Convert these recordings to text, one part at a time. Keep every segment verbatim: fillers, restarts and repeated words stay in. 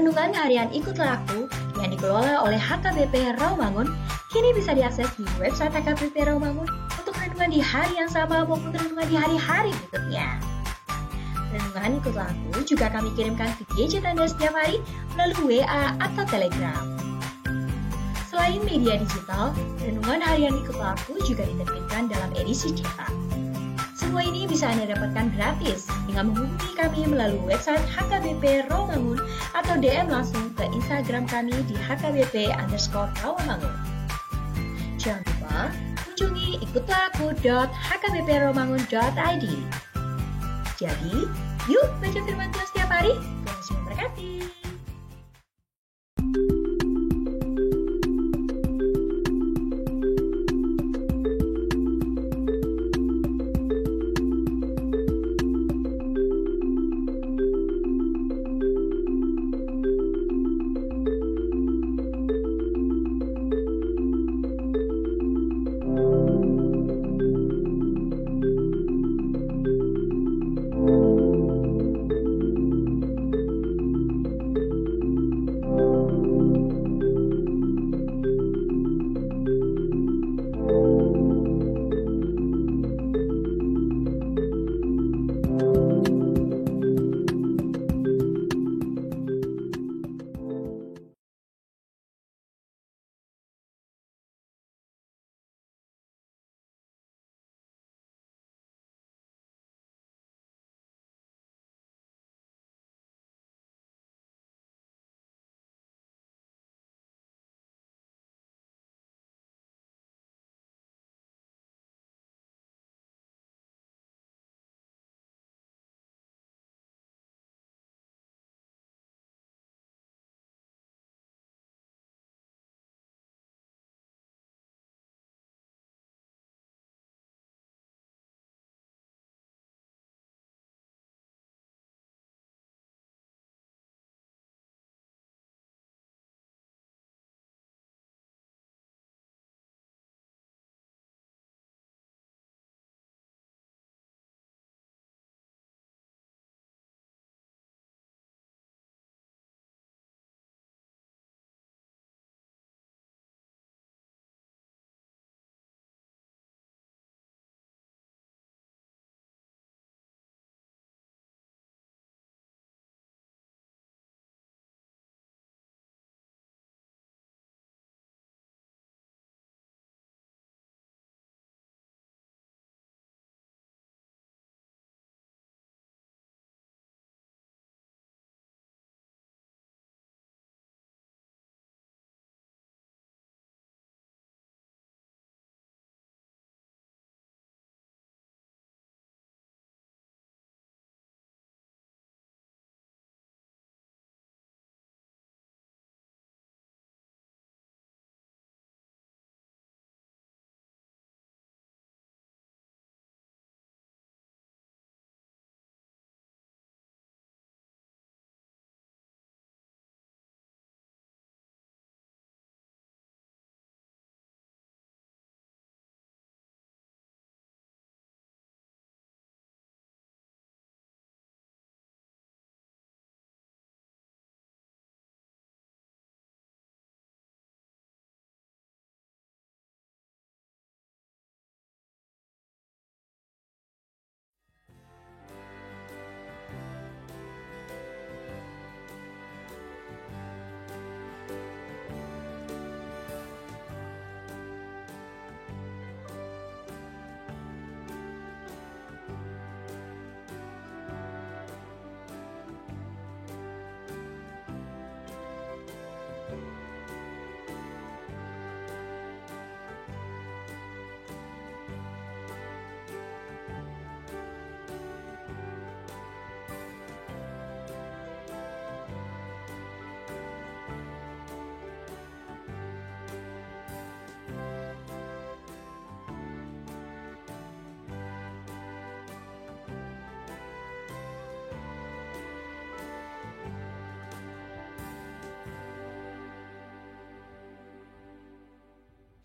Renungan harian Ikutlah Aku yang dikelola oleh H K B P Rawamangun kini bisa diakses di website H K B P Rawamangun untuk renungan di hari yang sama maupun renungan di hari-hari berikutnya. Renungan Ikutlah Aku juga kami kirimkan ke gadget Anda setiap hari melalui W A atau Telegram. Selain media digital, renungan harian Ikutlah Aku juga diterbitkan dalam edisi cetak. Semua ini bisa Anda dapatkan gratis dengan menghubungi kami melalui website H K B P Rawamangun atau D M langsung ke Instagram kami di H K B P underscore Rawamangun. Jangan lupa kunjungi ikutlah aku dot H K B P rawamangun dot I D. Jadi, yuk baca firman Tuhan setiap hari. Tuhan Yesus memberkati.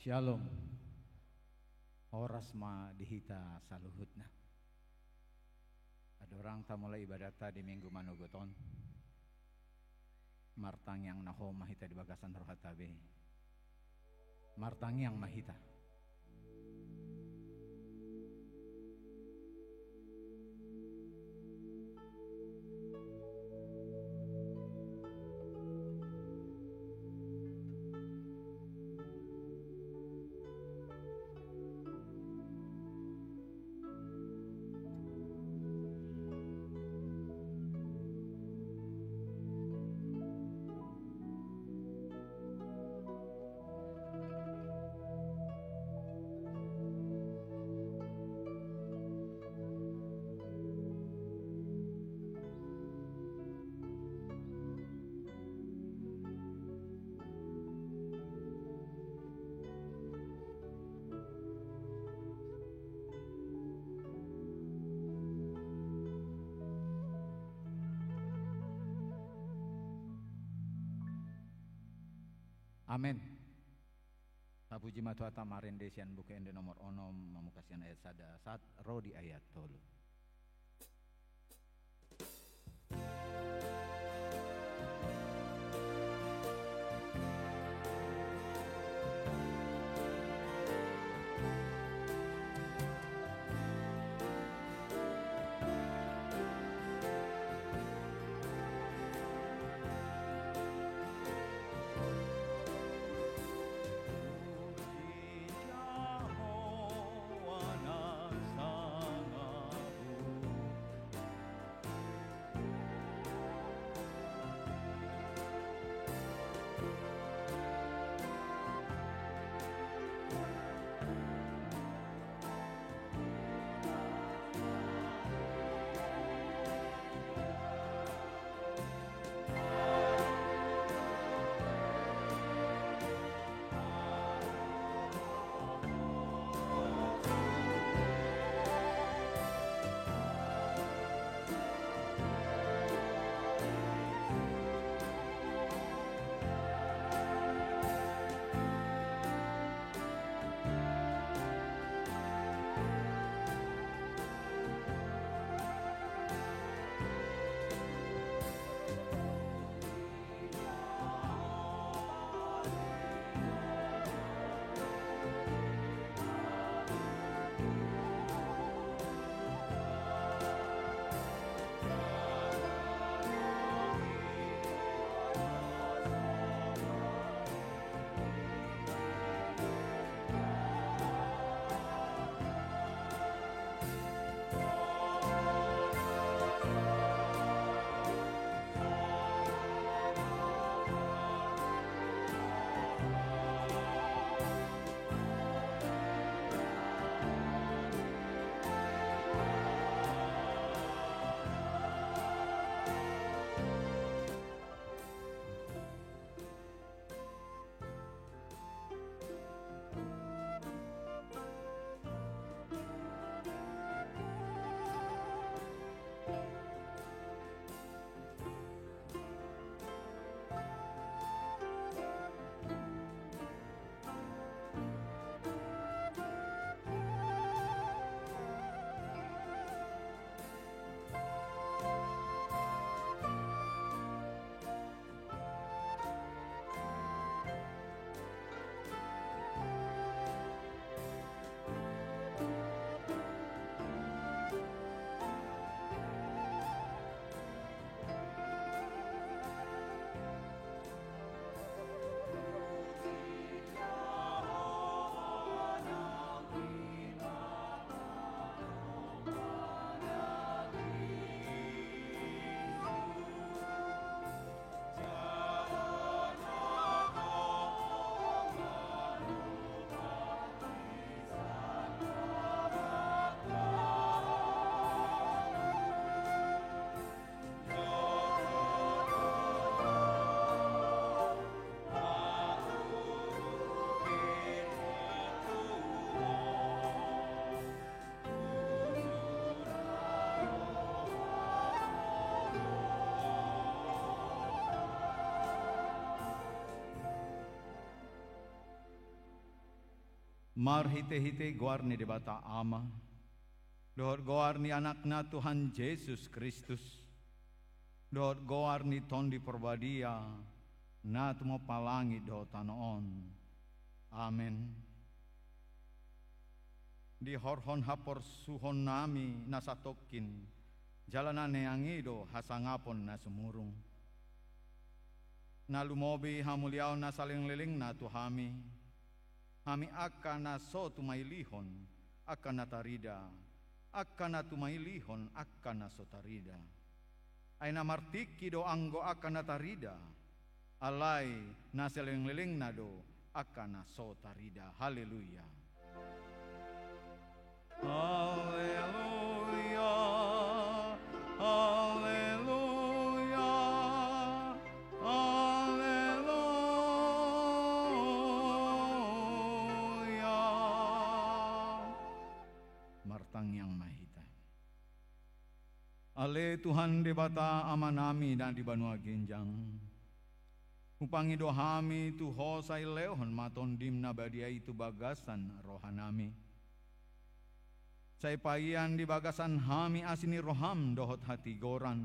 Syalom. Horas ma di hita saluhutna. Andorang tamulai ibadatta di minggu manogot on, Martangiang na hohom ma hita di bagasan rohanta be. Martangiang ma hita. Amen. Tapuji ma Tuhanta, marende sian Buku Ende nomor onom, mamungka sian ayat sada sahat ro di ayat tolu. Marhitehite goar ni Debata Ama, dohot goar ni Anakna Tuhan Jesus Kristus, dohot goar ni Tondi Porbadia, na tumompa langit dohot tano on. Amen. Dihorhon haporsuhonnami na satongkin, jala na neang i do hasangapon na sumurung. Na lumobi hamuliaon na salelenglelengna tu hami, hami angka na so tumailihon angka na tarida, angka na tumailihon angka na so tarida. Ai na martingki do anggo angka na tarida, alai na salelenglelengna do angka na so tarida. Haleluya. Haleluya, haleluya, haleluya. Martangiang ma hita. Ale Tuhan Debata Amanami na di banua ginjang, hupangido hami tu Ho sai lehon ma Tondim na badia i tu bagasan rohanami. Sai paian di bagasan hami asi ni roham dohot hatigoran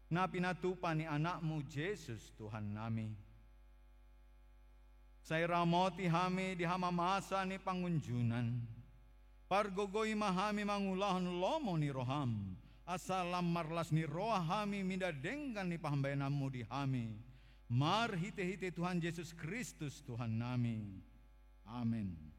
na pinatupa ni Anakmu Jesus Tuhannami. Sai ramoti hami di hamamasa ni pangunjunan. Pargogoi ma hami mangulahon lomo ni roham, asa lam marlas ni roha hami mida denggan ni pambahenanmu di hami, marhitehite Tuhan Jesus Kristus Tuhannami. Amen.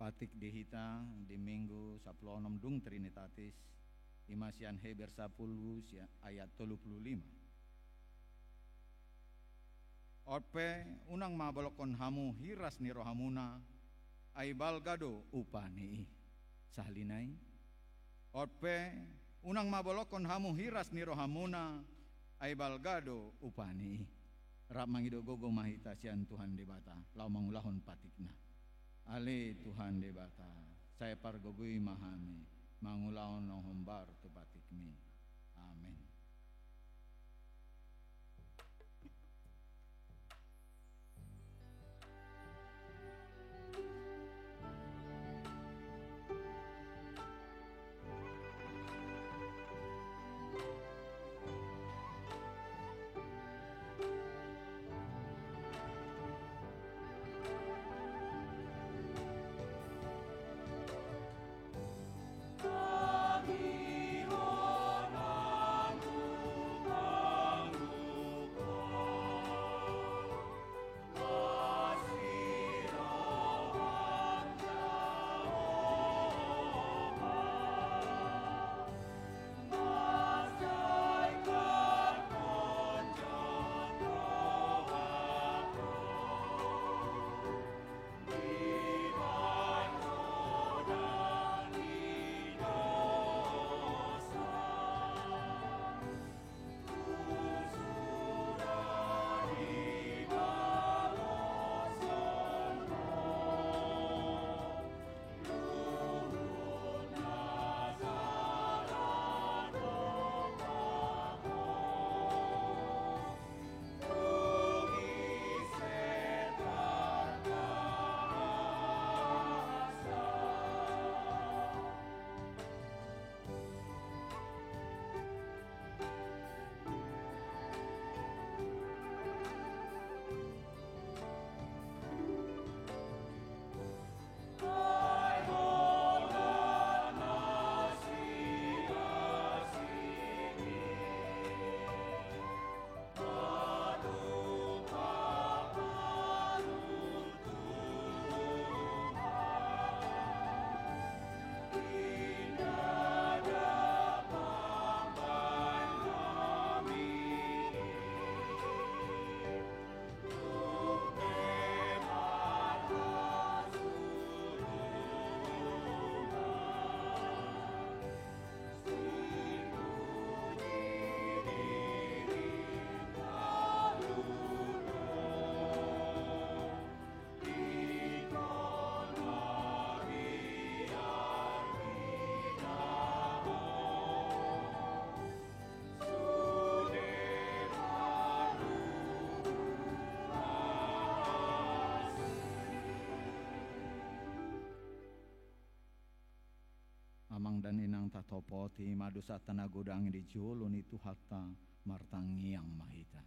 Patik di hita di Minggu sampulu onom dung Trinitatis, i ma sian Heber sapulu si ayat tolu pulu lima. On pe, unang ma bolongkon hamu hiras ni rohamuna, ai balga do upa ni i. Sahali nai. On pe, unang ma bolongkon hamu hiras ni rohamuna, ai balga do upa ni i. Rap mangido gogo ma hita sian Tuhan Debata, laho mangulahon patikna. Ale Tuhan Debata, sai pargogoi ma hami, mangulahon na hombar tu patikmi. Amen. tatopoti ma dosanta na godang i di jolo ni Tuhanta, martangiang ma hita.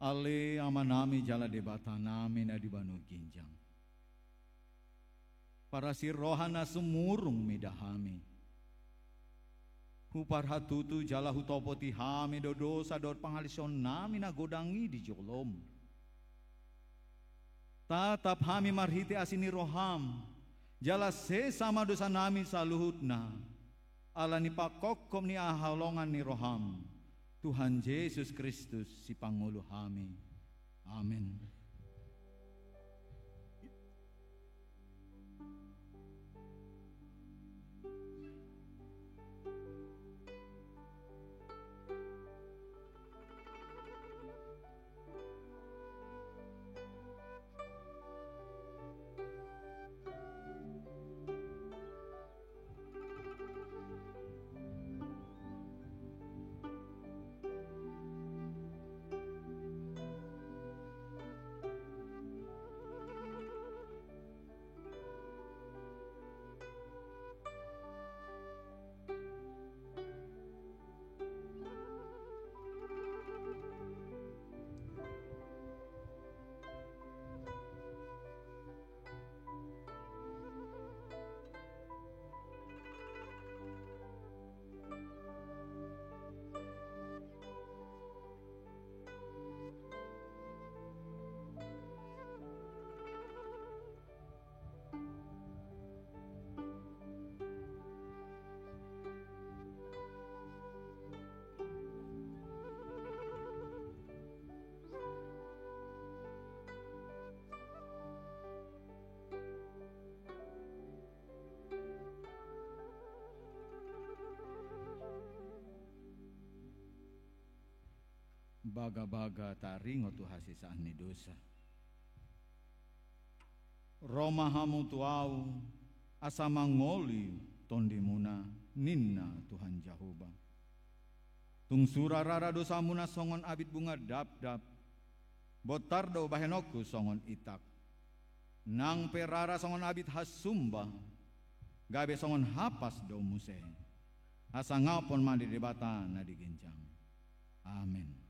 Ale Amanami jala Debatanami na di banua ginjang. Parasi roha na sumurung mida hami. Huparhatutu jala hutopoti hami do dosa dohot pangaliaonnami na godang i di jolom. Tatap hami marhite asi ni roham, jala sesa ma dosanami saluhutna. Ala ni pangkophop ni haholongan ni roham, Tuhan Jesus Kristus sipangolu hami. Amen. Bagabaga taringot tu hasesaan ni dosa. Ro ma hamu tu Ahu, asa mangoli tondimuna, ninna Tuhan Jahowa. Tung sura rara dosamuna songon abit bunga dapdap, bontar do bahenonku songon itak. Nang pe rara songon abit hasumba, gabe songon hapas do muse. Hasangapon ma di Debata na di ginjang. Amen.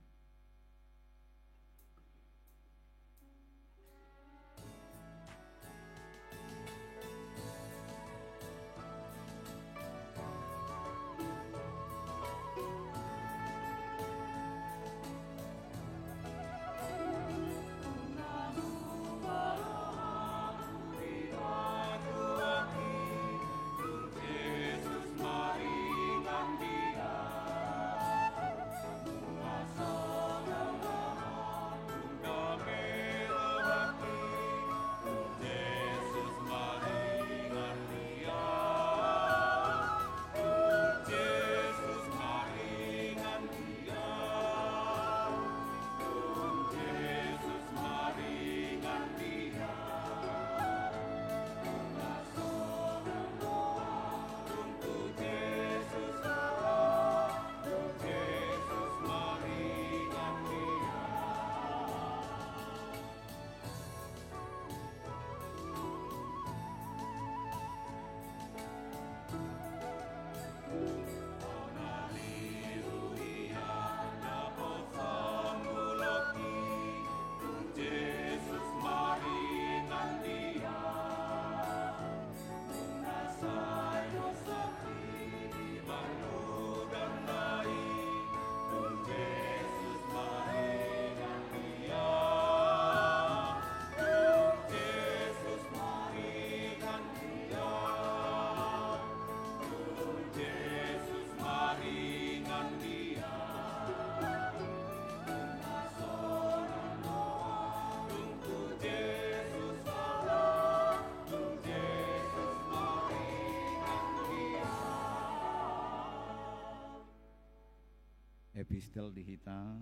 Epistel di hita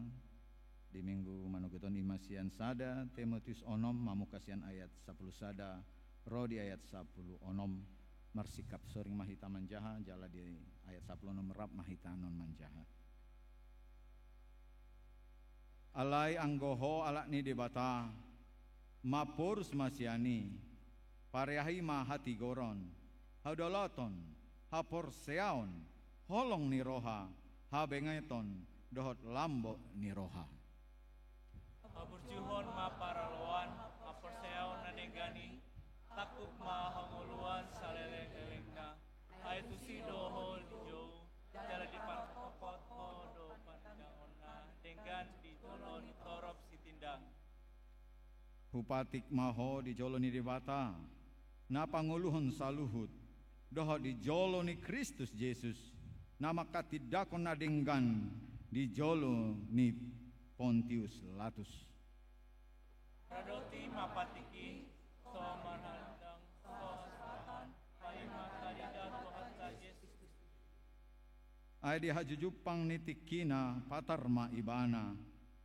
di minggu manogot on i ma sian sada Timotius onom, mamungka sian ayat sampulu sada ro di ayat sampulu onom. Marsikap soring ma hita manjaha, jala di ayat sampulu onom rap ma hita annon manjaha. Alai anggo ho anak ni Debata, mamporus ma sian i, pareahi ma hatigoron, haudolaton, haporseaon, holong ni roha, habengeton, dohot lambok ni roha. Haburjuhon ma paraloan, haporseaon na denggan i, tangkup ma hangoluan saleleng-lelengna, ai tusi do ho dijou, jala dipartopot ho do panindangonna, denggan di jolo ni torop sitindang. Hupatik ma ho di jolo ni Debata, na pangoluhon saluhut, dohot di jolo ni Kristus Jesus, na manghatindanghon na denggan di jolo ni Pontius Latus. Radoti ma patik i, so marhalindang, so hasahatan, paima tarida Tuhanta Jesus. Ai di hajujumpang ni tingkina patar ma Ibana,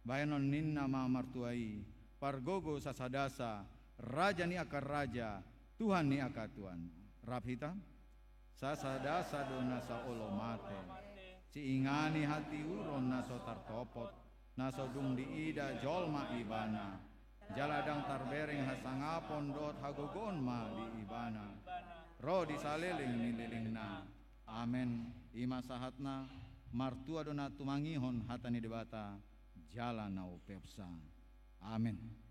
bahenon ninna ma martua i, pargogo sasadasa, Raja ni angka raja, Tuhan ni angka Tuhan. Rap hita. Sasadasa do na so olo mate, siingani hatiuron na so tartopot, na so dung diida jolma Ibana. Jala ndang tarbereng hasangapon dohot hagogoon ma di Ibana, ro di saleleng ni lelengna. Amen. I ma sahatna. Martua do na tumangihon hata ni Debata jala na umpeopsa. Amen.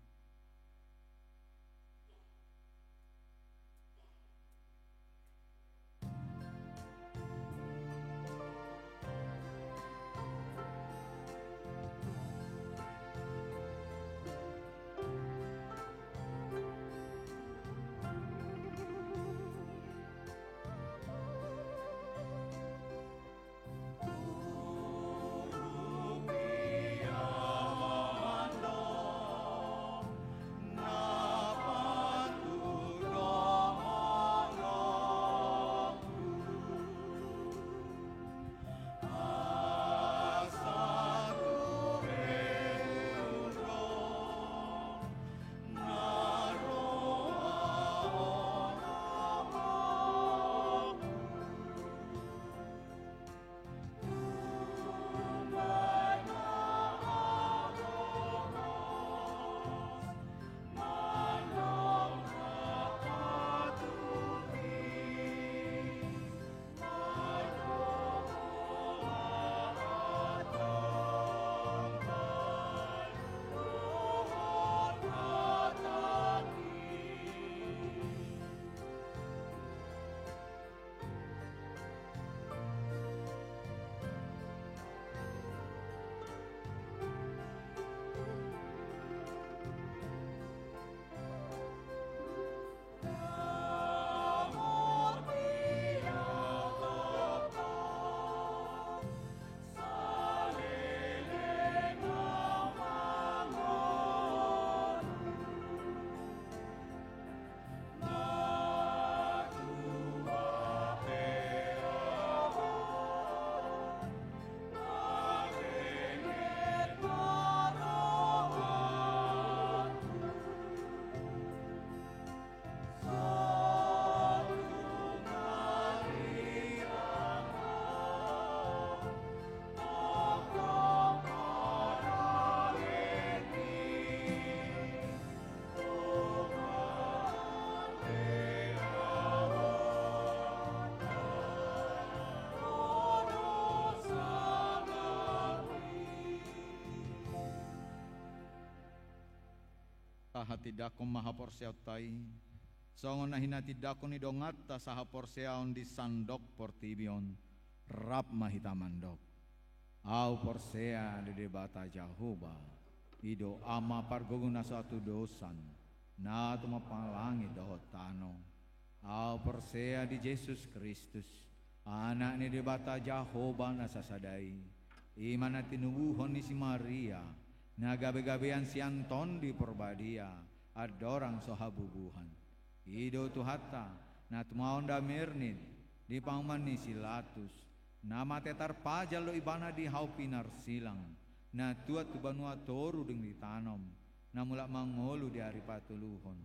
Tahatindangkon ma haporseaonta i, songon na hinatindangkon ni donganta sahaporseaon di sandok portibi on. Rap ma hita mandok. Ahu porsea di Debata Jahowa, i do Ama pargogo na so hatudosan, na tumompa langit dohot tano. Ahu porsea di Jesus Kristus, Anak ni Debata Jahowa na sasada i, i ma na tinubuhon ni si Maria, na gabegabean sian Tondi Porbadia, andorang so habubuhan. I do Tuhanta, na tumaon damernin di panguhuman ni si Latus, na mate tarpajal do Ibana di hau pinarsilang, na tuat tu banua toru dung ditanom, na mulak mangolu di ari patoluhon,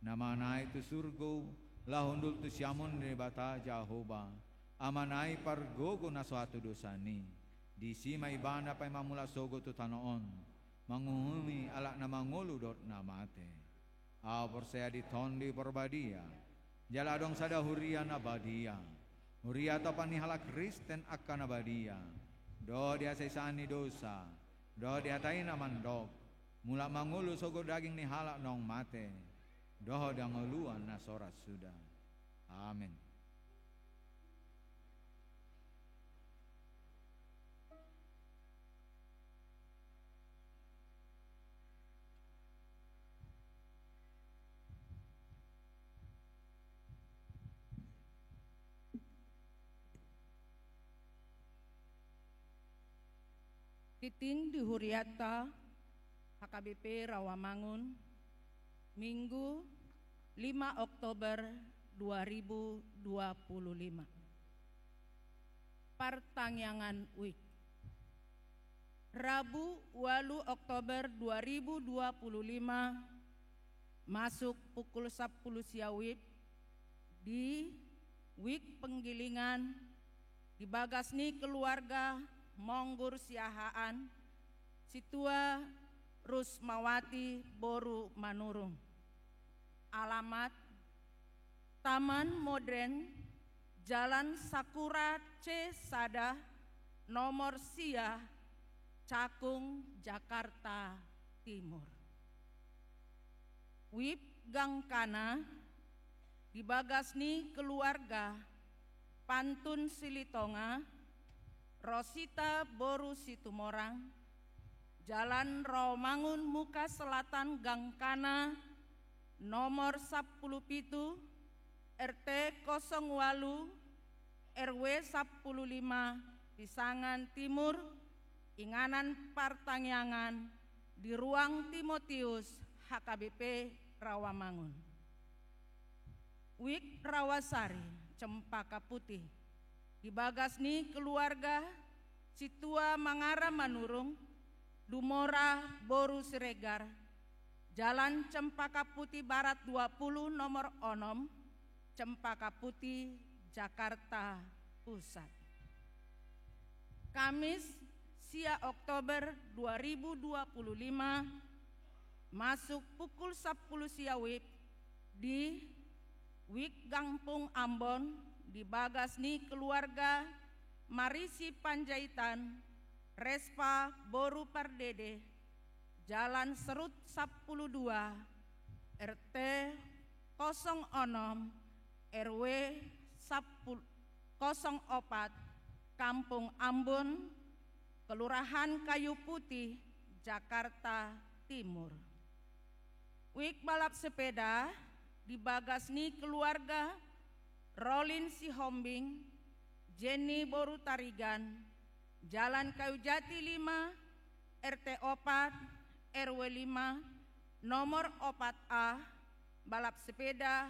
na manait tu surgo, laho hundul tu siamun ni Debata Jahowa, Amanami pargogo na so hatudosan i. Disi ma Ibana paima mulak sogot tu tano on, manguhumi halak na mangolu dohot na mate. Ahu porsea di Tondi Porbadia, Jala adong sada huria na badia, huria topang ni halak Kristen angka na badia, dohot di hasesaan ni dosa, dohot di hata i na mandok, mulak mangolu sogot daging ni halak naung mate, dohot di hangoluan na so ra suda. Amen. Tingting di hurianta H K B P Rawamangun, Minggu, lima Oktober dua ribu dua puluh lima. Partangiangan WIB. Rabu, ualu Oktober dua ribu dua puluh lima, masuk pukul sampulu sia WIB, di WIB Penggilingan, di bagas ni keluarga Monggur Siahaan, Situa Rusmawati boru Manurung. Alamat: Taman Modern, Jalan Sakura C sada, nomor sia, Cakung, Jakarta Timur. WIB Gangkana, di bagas ni keluarga Pantun Silitonga, Rosita boru Situmorang, Jalan Rawamangun Muka Selatan Gangkana, nomor sampulu pitu, R T kosong ualu, R W sampulu lima, Pisangan Timur, inganan partangiangan di Ruang Timotius, H K B P Rawamangun. WIB Rawasari, Cempaka Putih, di bagas ni keluarga Situa Mangara Manurung, Dumora boru Siregar, Jalan Cempaka Putih Barat dua puluh nomor onom, Cempaka Putih, Jakarta Pusat. Kamis, sia Oktober dua ribu dua puluh lima, masuk pukul sampulu sia WIB, di WIB Gampung Ambon, di bagas ni keluarga Marisi Panjaitan, Respa boru Pardede, Jalan Serut sampulu dua, R T kosong onom, R W sampulu, kosong opat, Kampung Ambon, Kelurahan Kayu Putih, Jakarta Timur. WIB balap sepeda, di bagas ni keluarga Rolin Sihombing, Jenny boru Tarigan, Jalan Kayu Jati lima, R T opat, R W lima, nomor opat A, balap sepeda,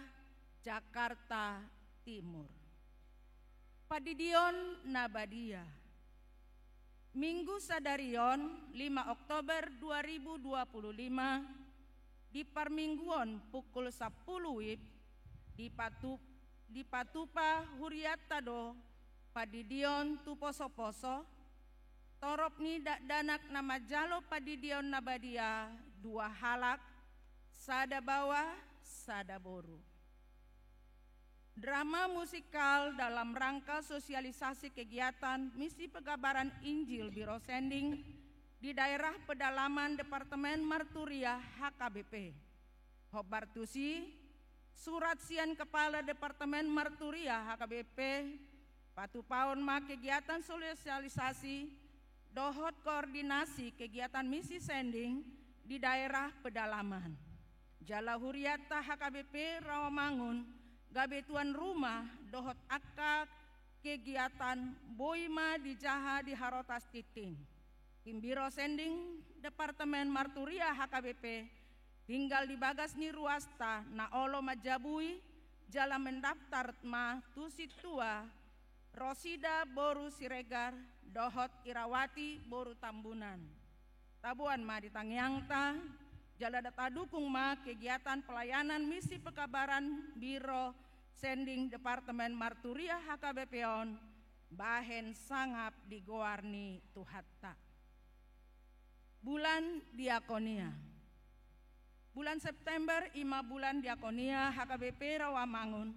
Jakarta Timur. Pandidion na badia. Minggu sadari on, lima Oktober dua ribu dua puluh lima, di parmingguon pukul sampulu WIB, dipatu-, dipatupa hurianta do pandidion tu poso-poso, torop ni dakdanak na manjalo pandidion na badia dua halak, sada baoa, sada boru. Drama musikal dalam rangka sosialisasi kegiatan Misi Pekabaran Injil Biro Sending di daerah pedalaman Departemen Marturia H K B P. Hombar tusi, surat sian Kepala Departemen Marturia H K B P, patupaon ma kegiatan sosialisasi dohot koordinasi kegiatan misi sending di daerah pedalaman. Jala hurianta H K B P Rawamangun gabe tuan rumah dohot angka kegiatan boi ma dijaha di harotas tintin. Tim Biro Sending Departemen Marturia H K B P tinggal di bagas ni ruasta na olo manjabui jala mendaftar ma tu sintua Rosida boru Siregar dohot Irawati boru Tambunan. Taboan ma di tangiangta, jala da tadukung ma kegiatan pelayanan misi pekabaran Biro Sending Departemen Marturia H K B P on, bahen sangap di goar ni Tuhanta. Bulan Diakonia. Bulan September i ma bulan Diakonia H K B P Rawamangun,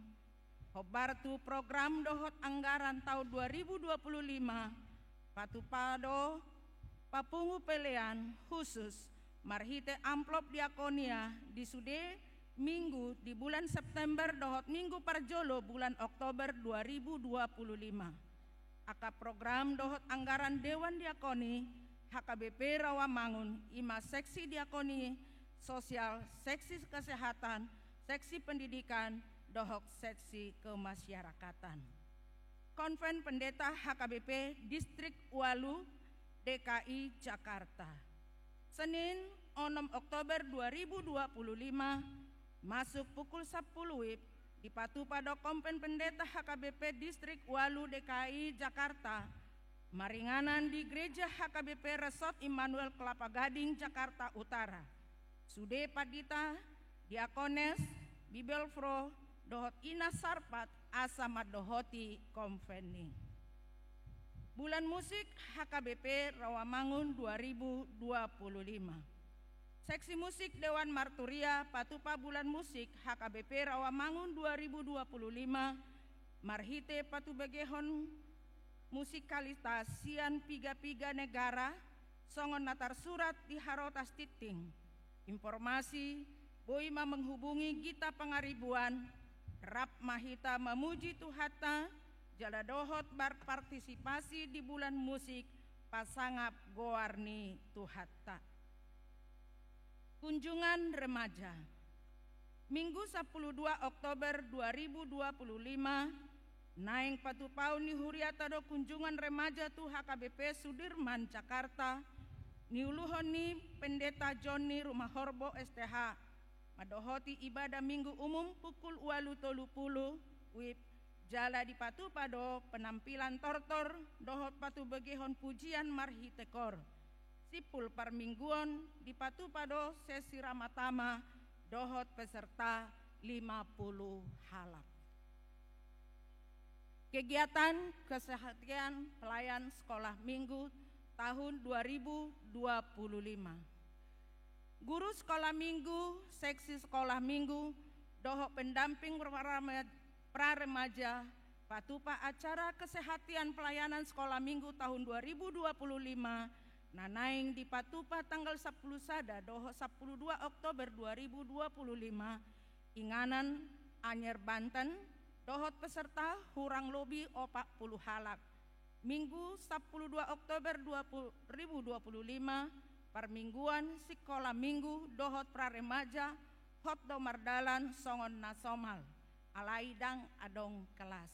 Hombar tu program dohot anggaran taon dua ribu dua puluh lima, patupa do papungu pelean khusus marhite amplop diakonia di sude minggu di bulan September dohot minggu parjolo bulan Oktober dua ribu dua puluh lima. Angka program dohot anggaran Dewan Diakoni H K B P Rawamangun i ma seksi diakoni sosial, seksi kesehatan, seksi pendidikan, dohot seksi kemasyarakatan. Konven Pendeta H K B P Distrik ualu D K I Jakarta. Senin, onom Oktober dua ribu dua puluh lima, masuk pukul sampulu wib, dipatupa do Konven Pendeta H K B P Distrik ualu D K I Jakarta, maringanan di Gereja H K B P Resort Immanuel Kelapa Gading, Jakarta Utara. Sude pandita, diakones, bibelvrouw, dohot ina sarpat asa mandohoti konven i. Bulan Musik H K B P Rawamangun dua ribu dua puluh lima. Seksi musik Dewan Marturia patupa Bulan Musik H K B P Rawamangun dua ribu dua puluh lima marhite patubegehon musikalitas sian piga-piga negara songon na tarsurat di harotas tingting. Informasi, boi ma menghubungi Gita Pangaribuan, rap ma hita mamuji Tuhanta, jala dohot berpartisipasi di Bulan Musik pasangap goar ni Tuhanta. Kunjungan Remaja. Minggu sampulu dua Oktober dua ribu dua puluh lima, naeng patupaon ni huriata do kunjungan remaja tu H K B P Sudirman, Jakarta, niuluhon ni Pendeta Joni Rumahorbo S T H, mandohoti ibadah Minggu Umum pukul ualu tolu pulu wib, jala dipatupa do penampilan tortor dohot patubegehon pujian marhite kor. Simpul parmingguon dipatupa do sesi ramah tamah dohot peserta lima puluh halak. Kegiatan kesehatan pelayan sekolah minggu tahun dua ribu dua puluh lima. Guru sekolah minggu, seksi sekolah minggu, dohot pendamping pra-, praremaja, patupa acara kesehatan pelayanan sekolah minggu tahun dua ribu dua puluh lima, na naeng dipatupa tanggal sampulu sada dohot sampulu dua Oktober dua ribu dua puluh lima, inganan Anyer Banten, dohot peserta hurang lobi opat pulu halak. Minggu sampulu dua Oktober dua ribu dua puluh lima, parmingguan sikola minggu dohot praremaja hot do mardalan songon na somal, alai ndang adong kelas.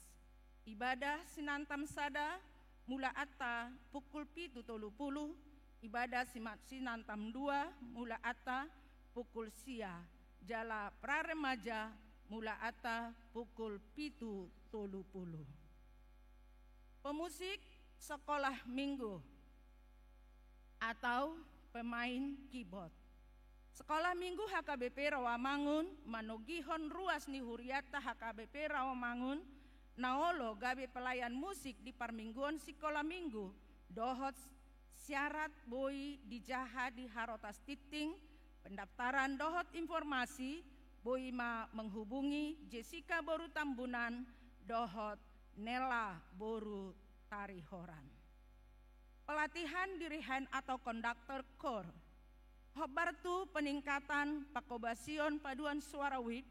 Ibadah sinantam sada mulaanta pukul pitu tolu pulu, ibadah sima-, sinantam dua mulaanta pukul sia, jala praremaja mulaanta pukul pitu tolu pulu. Pemusik sekolah minggu atau pemain keyboard. Sekolah minggu H K B P Rawamangun manogihon ruas ni hurianta H K B P Rawamangun na olo gabe pelayan musik di parmingguon sikola minggu, dohot syarat boi dijaha di harotas tingting. Pendaftaran dohot informasi boi ma menghubungi Jessica boru Tambunan dohot Nela boru Tarihoran. Pelatihan dirigen atau konduktor kor. Hombar tu peningkatan pangkobasion paduan suara wib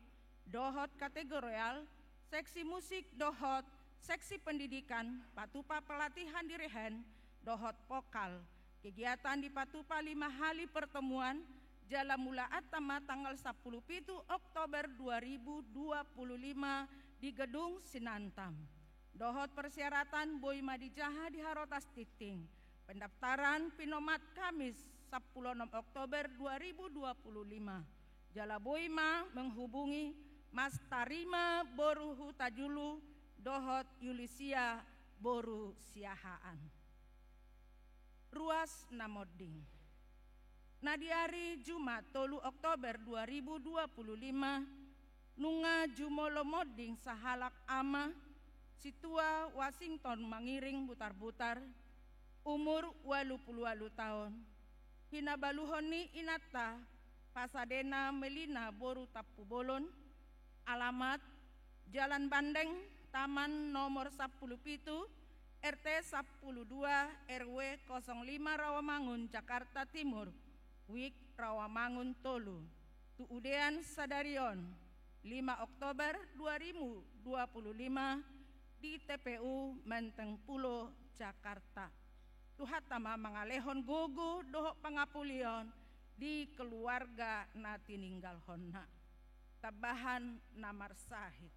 dohot kategorial, seksi musik dohot seksi pendidikan patupa pelatihan dirigen dohot vokal. Kegiatan dipatupa lima hali pertemuan, jala mulaanta ma tanggal sampulu pitu Oktober dua ribu dua puluh lima di gedung sinantam. Dohot persyaratan boi ma dijaha di harotas tingting. Pendaftaran pinomat Kamis sampulu onom Oktober dua ribu dua puluh lima. Jala boi ma menghubungi Mas Tarima boru Hutajulu dohot Yulisia boru Siahaan. Ruas na monding. Na di ari Jumat tolu Oktober dua ribu dua puluh lima, nunga jumolo monding sahalak ama, Situa Washington Mangiring Butarbutar, umur ualu pulu ualu taon. Hinabaluhon ni inanta, Pasadena Melina boru Tampubolon, alamat Jalan Bandeng, Taman nomor sampulu pitu, R T sampulu dua, R W kosong lima Rawamangun, Jakarta Timur, Wijk Rawamangun tolu. Tu udean sadari on, lima Oktober dua ribu dua puluh lima, di T P U Menteng Pulo, Jakarta. Tuhanta ma mangalehon gogo dohot pangapulion di keluarga na tininggalhonna. Tambahan na marsahit.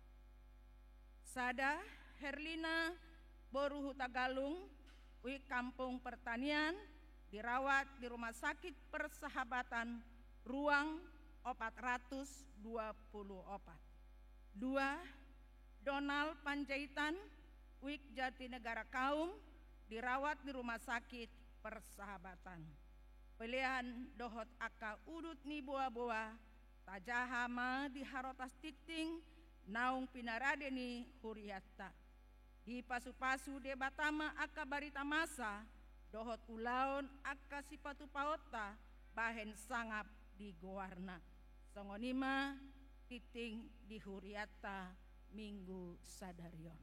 Sada, Herlina boru Hutagalung, Wijk Kampung Pertanian, dirawat di Rumah Sakit Persahabatan, ruang opat ratus dua puluh opat. Dua, Donald Panjaitan, Wijk Jatinegara Kaum, dirawat di Rumah Sakit Persahabatan. Pelean dohot angka udut ni boaboa, tajaha ma di harotas tingting naung pinarade ni hurianta. Dipasupasu Debata ma angka barita masa dohot ulaon angka sipatupaonta bahen sangap di goarna. Songon i ma tingting di hurianta minggu sadari on.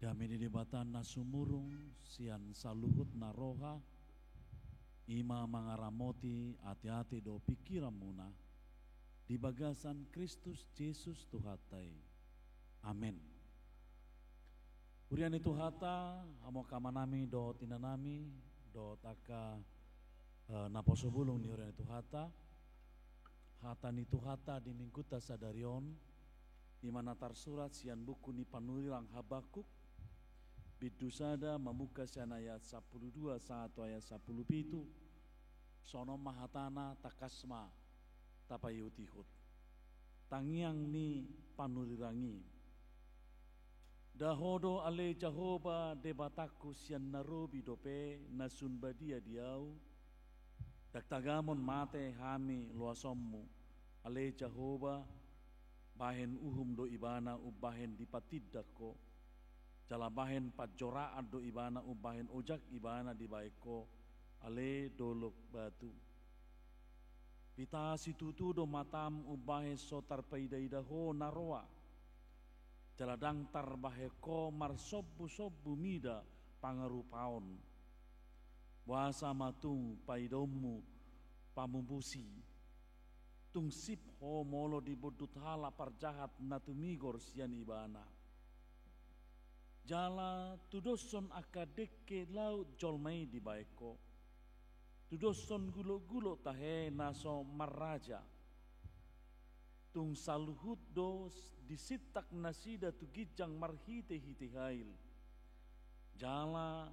Dame ni Debata na sumurung sian saluhut na roha, i ma mangaramoti ateate dohot pingkiranmuna di bagasan Kristus Jesus Tuhanta i. Amen. Huria ni Tuhanta, hamu angka amanami dohot inanami, dohot angka, eh, naposo bulung ni huria ni Tuhanta. Hata ni Tuhanta di minggunta sadari on, i ma na tarsurat sian buku ni panurirang Habakuk, bindu sada, mamungka sian ayat sampulu dua sahat tu ayat sampulu pitu. Songon on ma hatana, tangkas ma tapaihutihut. Tangiang ni panurirang i. Nda Ho do ale Jahowa Debatangku sian na robi dope na sun badia di ahu? Ndang tagamon mate hami loasonmu, ale Jahowa, bahen uhum do ibana umbahen dipatindak Ho, jala bahen panjoraan do ibana umbahen ojak ibana dibahen Ho, ale dolok batu. Pita situtu do matam umbahen so tarpaidaida Ho na roa, jala ndang tarbahen Ho marsombusombu mida pangarupaon. Boasa ma tung paidaonmu pamubusi? Tung sip Ho molo dibondut halak parjahat na tumigor sian ibana. Jala tudoshon angka dengke laut jolma i dibahen Ho. Tudoshon gulokgulok tahe na so marraja. Tung saluhut do s-, disintak nasida tu ginjang marhitehite hail. Jala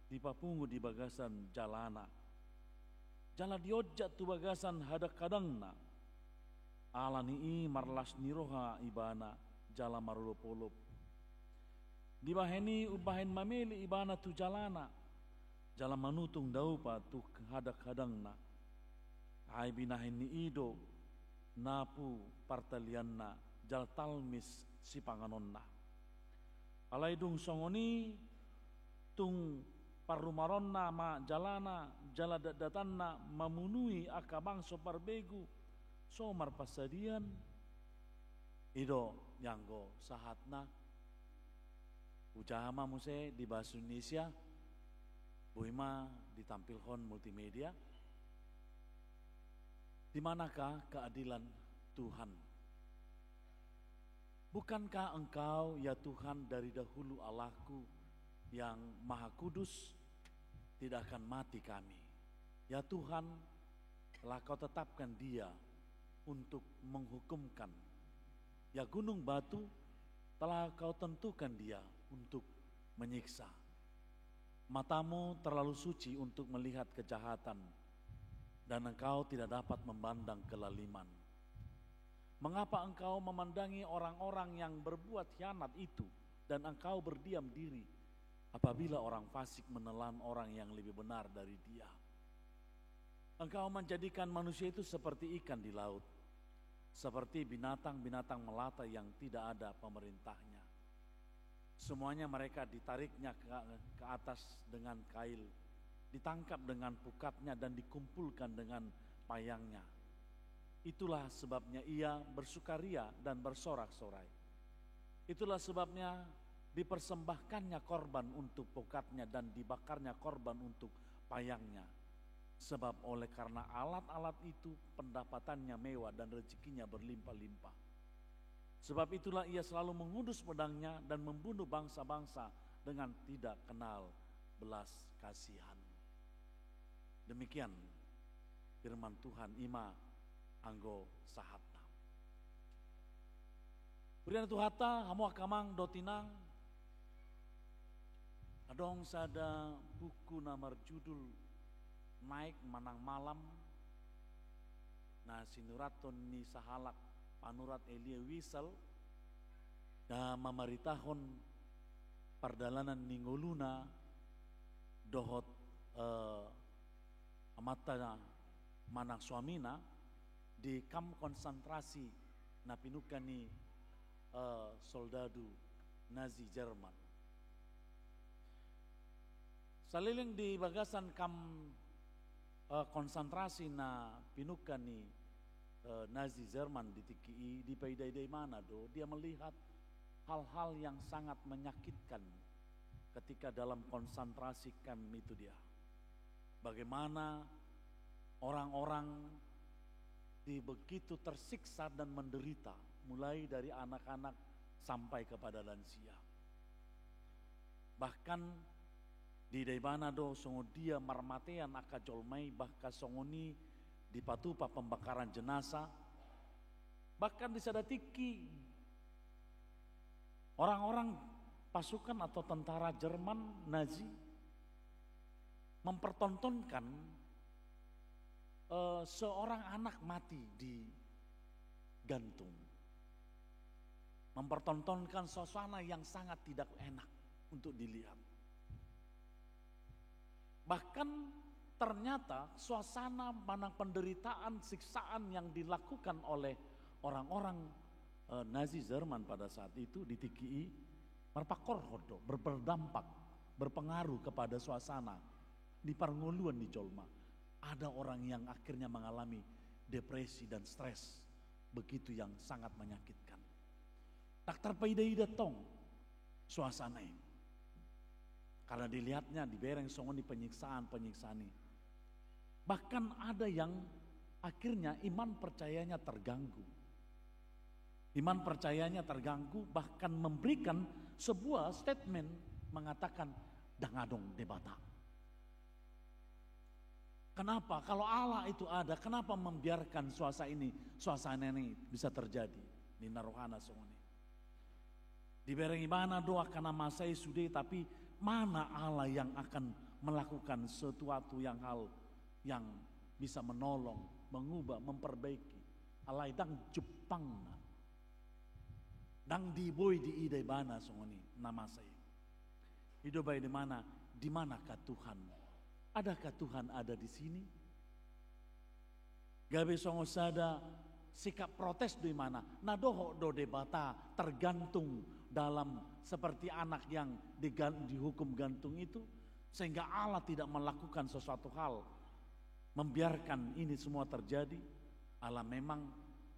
dipapungu di bagasan jalana. Jala dionjak tu bagasan hadangkadangna. Ala ni i marlas ni roha ibana jala marolopolop. Dibahen i umbahen mamele ibana tu jalana, jala manutung daupa tu hadangkadangna. Ai binahen ni i do napu partalianna jala talmis sipanganonna. Alai dung songon i, tung parrumaronna ma jalana, jala datdatanna mamunui angka bangso parbegu, so marpansadian. I do ianggo sahatna. Hujaha ma muse di bahasa Indonesia, boi ma ditampilhon multimedia. Di manakah keadilan Tuhan? Bukankah Engkau, ya Tuhan, dari dahulu Allahku yang Maha Kudus? Tidak akan mati kami. Ya Tuhan, telah Kau tetapkan dia untuk menghukumkan. Ya gunung batu, telah Kau tentukan dia untuk menyiksa. Matamu terlalu suci untuk melihat kejahatan, dan Engkau tidak dapat memandang kelaliman. Mengapa Engkau memandangi orang-orang yang berbuat hianat itu, dan Engkau berdiam diri apabila orang fasik menelan orang yang lebih benar dari dia? Engkau menjadikan manusia itu seperti ikan di laut, seperti binatang-binatang melata yang tidak ada pemerintahnya. Semuanya mereka ditariknya ke, ke atas dengan kail, ditangkap dengan pukatnya, dan dikumpulkan dengan payangnya. Itulah sebabnya ia bersukaria dan bersorak-sorai. Itulah sebabnya dipersembahkannya korban untuk pukatnya dan dibakarnya korban untuk payangnya. Sebab oleh karena alat-alat itu, pendapatannya mewah dan rezekinya berlimpah-limpah. Sebab itulah ia selalu menghunus pedangnya dan membunuh bangsa-bangsa dengan tidak kenal belas kasihan. Demikian firman Tuhan, i ma anggo sahatna. Huria ni Tuhanta, hamu angka amang dohot inang, adong sada buku na marjudul Naik Manang Malam, na sinurathon ni sahalak panurat, Elie Wiesel, na mamaritahon pardalanan ni ngoluna dohot, eh, amanta manang suamina di kamp konsentrasi na pinungka ni, eh, soldadu Nazi Jerman. Saleleng di bagasan kamp, eh, konsentrasi na pinungka ni, eh, Nazi Jerman di tingki i, dipaidaidai ibana do, dia melihat hal-hal yang sangat menyakitkan Ketika dalam konsentrasi camp itu dia, bagaimana orang-orang di begitu tersiksa dan menderita, mulai dari anak-anak sampai kepada lansia. Bahkan diida ibana do songon dia marmatean angka jolma i, bahkan songon i dipatupa pembakaran jenazah. Bahkan di sada tingki orang-orang pasukan atau tentara Jerman Nazi mempertontonkan, eh, seorang anak mati digantung. Mempertontonkan suasana yang sangat tidak enak untuk dilihat. Bahkan ternyata suasana manang penderitaan, siksaan yang dilakukan oleh orang-orang, eh, Nazi Jerman pada saat itu di tingki i marpangkorhon do, ber-, berdampak, berpengaruh kepada suasana di parngoluan ni jolma. Ada orang yang akhirnya mengalami depresi dan stres begitu yang sangat menyakitkan. Dang tarpaida-ida tong suasana i. Karena dilihatnya, dibereng songon i penyiksaan-penyiksaan i. Bahkan ada yang akhirnya iman percayanya terganggu. Iman percayanya terganggu, bahkan memberikan sebuah statement mengatakan, "Dang adong Debata." Kenapa? Kalau Allah itu ada, kenapa membiarkan suasana ini, suasana ini bisa terjadi? Ninna rohana songon i. Dibereng ibana do angka na masa i sude, tapi mana Allah yang akan melakukan sesuatu yang hal yang bisa menolong, mengubah, memperbaiki? Alai dang jumpangna. Dang di, boi diida ibana songon i na masa i. I do baen ibana, di manakah Tuhan? Adakah Tuhan ada di sini? Gabe songon sada sikap protes do ibana. Na dohot do Debata tergantung dalam seperti anak yang digan-, dihukum gantung itu, sehingga Allah tidak melakukan sesuatu hal, membiarkan ini semua terjadi. Ala memang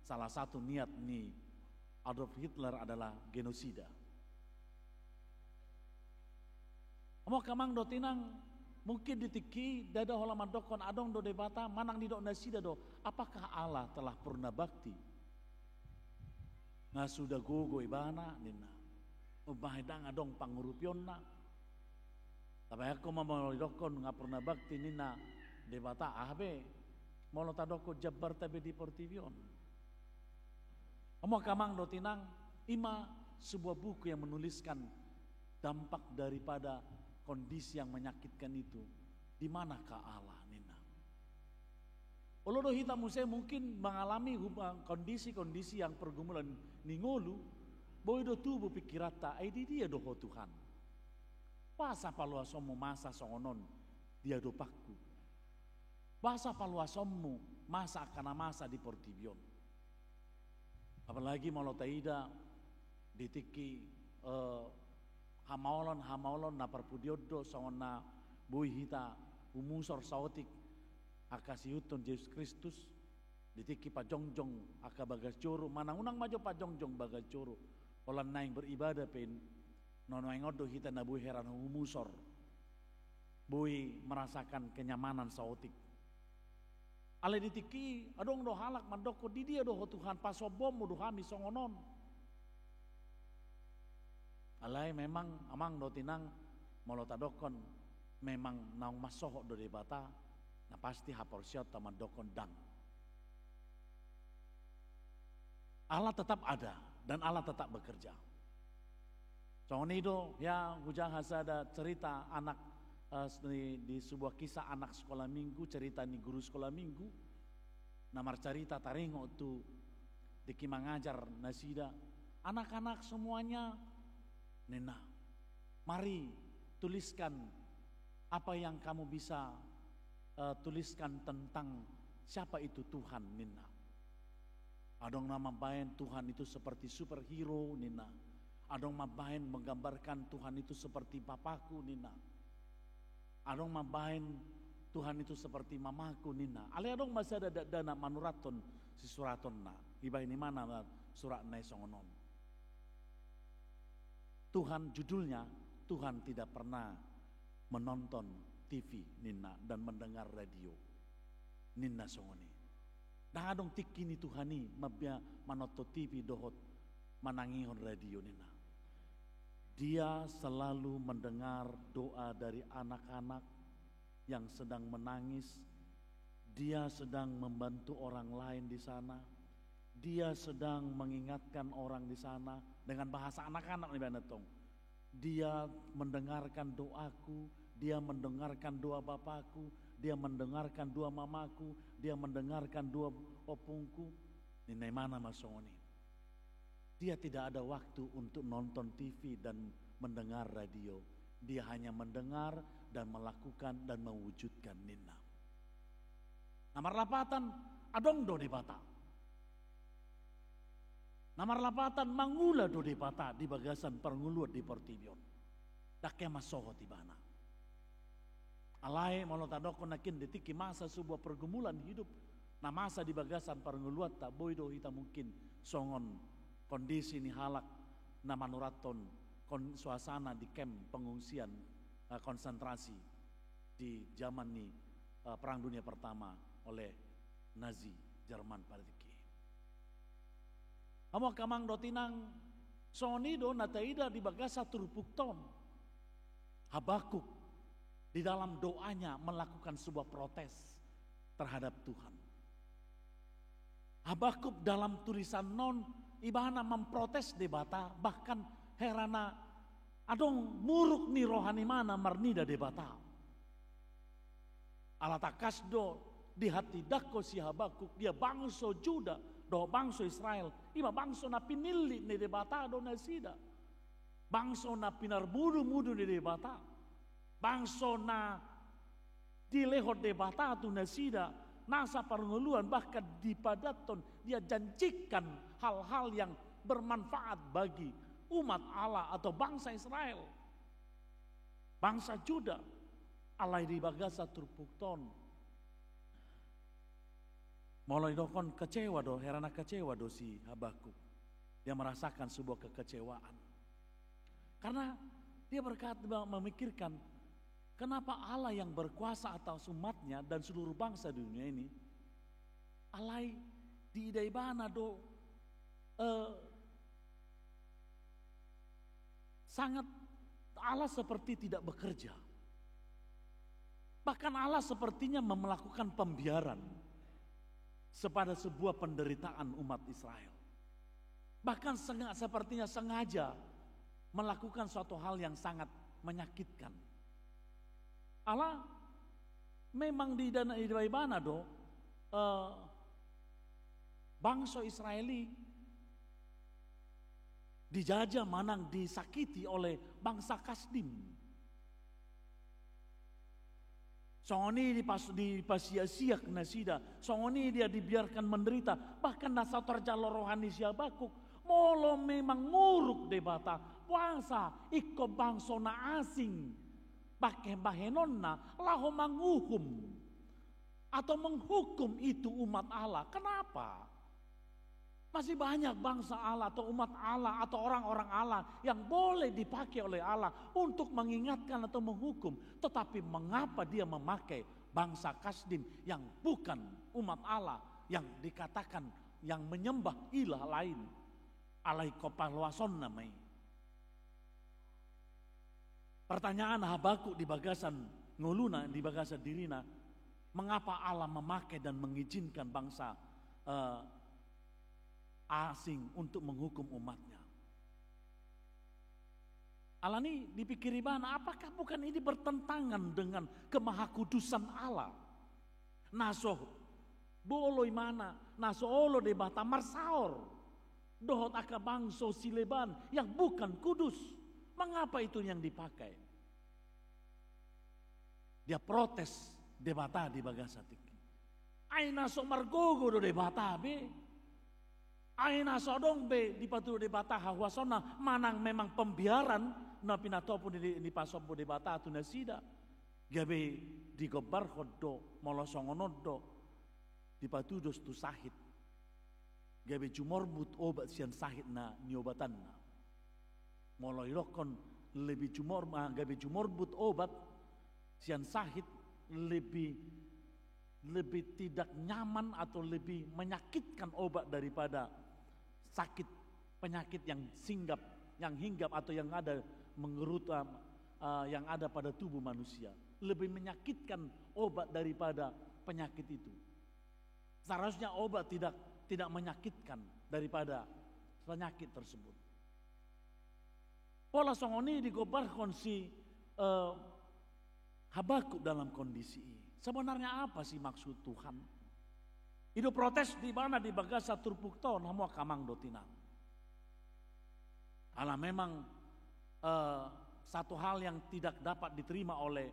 salah satu niat ni Adolf Hitler adalah genosida. Amang dohot inang, mungkin di tingki i ndada holan mandokkon adong do Debata, manang didok nasida do, apakah Allah telah purna bakti? Nga suda gogo ibana, ninna. Umbahen dang adong pangurupionna. Tabayangkon ma molo didokkon nga purna bakti ninna Debata, aha be molo tadokkon jambarta be di portibi on. Amang dohot inang, i ma sebuah buku yang menuliskan dampak daripada kondisi yang menyakitkan itu. Di manakah Allah, ninna. Olo do hita muse mungkin mengalami hub-, kondisi-kondisi yang pergumulan ni ngolu, boi do tubu pingkiranta, ai di dia do Ho Tuhan? Boasa paloasonmu masa songon on di adopanku? Boasa paloasonmu masa angka na masa di portibi on? Apalagi molo taida di tingki, eh, hamaolon-hamaolon na parpudi on do songon na boi hita humusor saotik angka siihuthon Jesus Kristus, di tingki pajongjong angka bagas joro, manang unang ma jo pajongjong bagas joro, holan naeng beribadah pe, nuaeng on do hita na boi heran humusor, boi merasakan kenyamanan saotik. Alai di tingki i adong do halak mandokkon, di dia do Ho Tuhan, pasombuonmu do hami songon on? Alai memang amang dohot inang, molo tadokkon memang naung mansohot do Debata, na pasti haporseaonta mandokkon dang. Allah tetap ada dan Allah tetap bekerja. Songon i do, ya, hujaha sada cerita anak, eh, di, di sebuah kisah anak sekolah minggu, cerita ni guru sekolah minggu, na marcarita taringot tu tingki mangajar nasida, anak-anak semuanya, ninna, mari tuliskan apa yang kamu bisa, eh, tuliskan tentang siapa itu Tuhan, ninna. Adong na mambaen Tuhan itu seperti superhero, ninna. Adong mambaen menggambarkan Tuhan itu seperti papaku, ninna. Adong mambaen Tuhan itu seperti mamaku, ninna. Alai adong ma sada dakdanak manurathon sisuratonna. Dibaen ibana ma suratna i songon on. Tuhan, judulnya Tuhan tidak pernah menonton T V ninna dan mendengar radio ninna songon i. Ndang adong tingki ni Tuhan i mambia manonton T V dohot manangihon radio ninna. Dia selalu mendengar doa dari anak-anak yang sedang menangis, dia sedang membantu orang lain di sana, dia sedang mengingatkan orang di sana, dengan bahasa anak-anak nih, Bang Netong. Dia mendengarkan doaku, dia mendengarkan doa bapakku, dia mendengarkan doa mamaku, dia mendengarkan doa ompungku. Ninna ibana ma songon i. Dia tidak ada waktu untuk nonton T V dan mendengar radio. Dia hanya mendengar dan melakukan dan mewujudkan ninna. Na marlapatan, adong do Debata. Na marlapatan, mangula do Debata di bagasan parngoluan di portibi on. Ndang hea mansohot ibana. Alai molo tadokkon nangkin di tingki masa sebuah pergumulan hidup, na masa di bagasan parngoluanta, boi do hita mungkin songon kondisi ni halak na manurathon kon-, suasana di kem pengungsian, eh, konsentrasi di zaman ni, eh, Perang Dunia Pertama oleh Nazi Jerman pada tingki. Hamu angka amang dohot inang, songon i do na taida di bagasan turpukta on. Habakuk di dalam doanya melakukan sebuah protes terhadap Tuhan. Habakuk dalam tulisan on, ibana memprotes Debata, bahkan hera na adong muruk ni roha ni ibana marnida Debata. Ala tangkas do dihatindangkon si Habakuk, dia bangso Juda dohot bangso Israel, i ma bangso na pinillit ni Debata do nasida. Bangso na pinarmudu-mudu ni Debata. Bangso na dilehon Debata tu nasida nasa parngoluan, bahkan dipadathon, dia janjikan hal-hal yang bermanfaat bagi umat Allah atau bangsa Israel. Bangsa Juda, alai di bagasan turpukta on. Molo didokkon kecewa do, hera na kecewa do si Habakuk. Dia merasakan sebuah kekecewaan. Karena dia berkata, memikirkan, kenapa Allah yang berkuasa atas umatnya dan seluruh bangsa di dunia ini, alai diida ibana do, eh, sangat, Allah seperti tidak bekerja. Bahkan Allah sepertinya melakukan pembiaran kepada sebuah penderitaan umat Israel. Bahkan senga-, sepertinya sengaja melakukan suatu hal yang sangat menyakitkan. Allah memang di dana, di ibana do, eh, bangso Israel i dijajah manang disakiti oleh bangsa Kasdim. Songon i dipas-, dipasiak-siak nasida, songon i dia dibiarkan menderita, bahkan na saut tarjalo roha ni si Habakuk, molo memang muruk Debata, boasa ingkon bangso na asing, bahen-, bahenonna laho manguhum atau menghukum itu umat Allah. Kenapa? Masih banyak bangsa Allah atau umat Allah atau orang-orang Allah yang boleh dipakai oleh Allah untuk mengingatkan atau menghukum. Tetapi mengapa dia memakai bangsa Kasdim yang bukan umat Allah, yang dikatakan yang menyembah ilah lain? Alai ingkon paloasonna ma i. Pertanyaan Habakuk di bagasan ngoluna, di bagasan dirina, mengapa Allah memakai dan mengizinkan bangsa, eh, asing untuk menghukum umatnya? Alani dipikiri ibana, apakah bukan ini bertentangan dengan kemahakudusan Allah? Na so bolon ibana, na so olo Debata marsaor dohot angka bangso sileban yang bukan kudus. Mengapa itu yang dipakai? Dia protes Debata di bagasan tingki. Ai na so margogo do Debata be. Ai na so adong be dipatudu Debata hahuasonna manang memang pembiaran na pinatupa ni, ni pasombu Debata tu nasida. Gabe digombarhon do, molo songon on do, dipatudos tu sahit. Gabe jumorbut obat sian sahit na niobatanna. Molo didokkon lebih jumor, ah, gabe jumorbut obat sian sahit, lebih, lebih tidak nyaman atau lebih menyakitkan obat daripada sakit, penyakit yang singgap, yang hinggap atau yang ada mengerut, ah, ah, yang ada pada tubuh manusia. Lebih menyakitkan obat daripada penyakit itu. Seharusnya obat tidak, tidak menyakitkan daripada penyakit tersebut. Pola songon i digombarhon si, eh, Habakuk dalam kondisi i. Sebenarnya apa sih maksud Tuhan? I do protes di mana di bagasan turpukta on, hamu angka amang dohot inang. Ala memang, eh, satu hal yang tidak dapat diterima oleh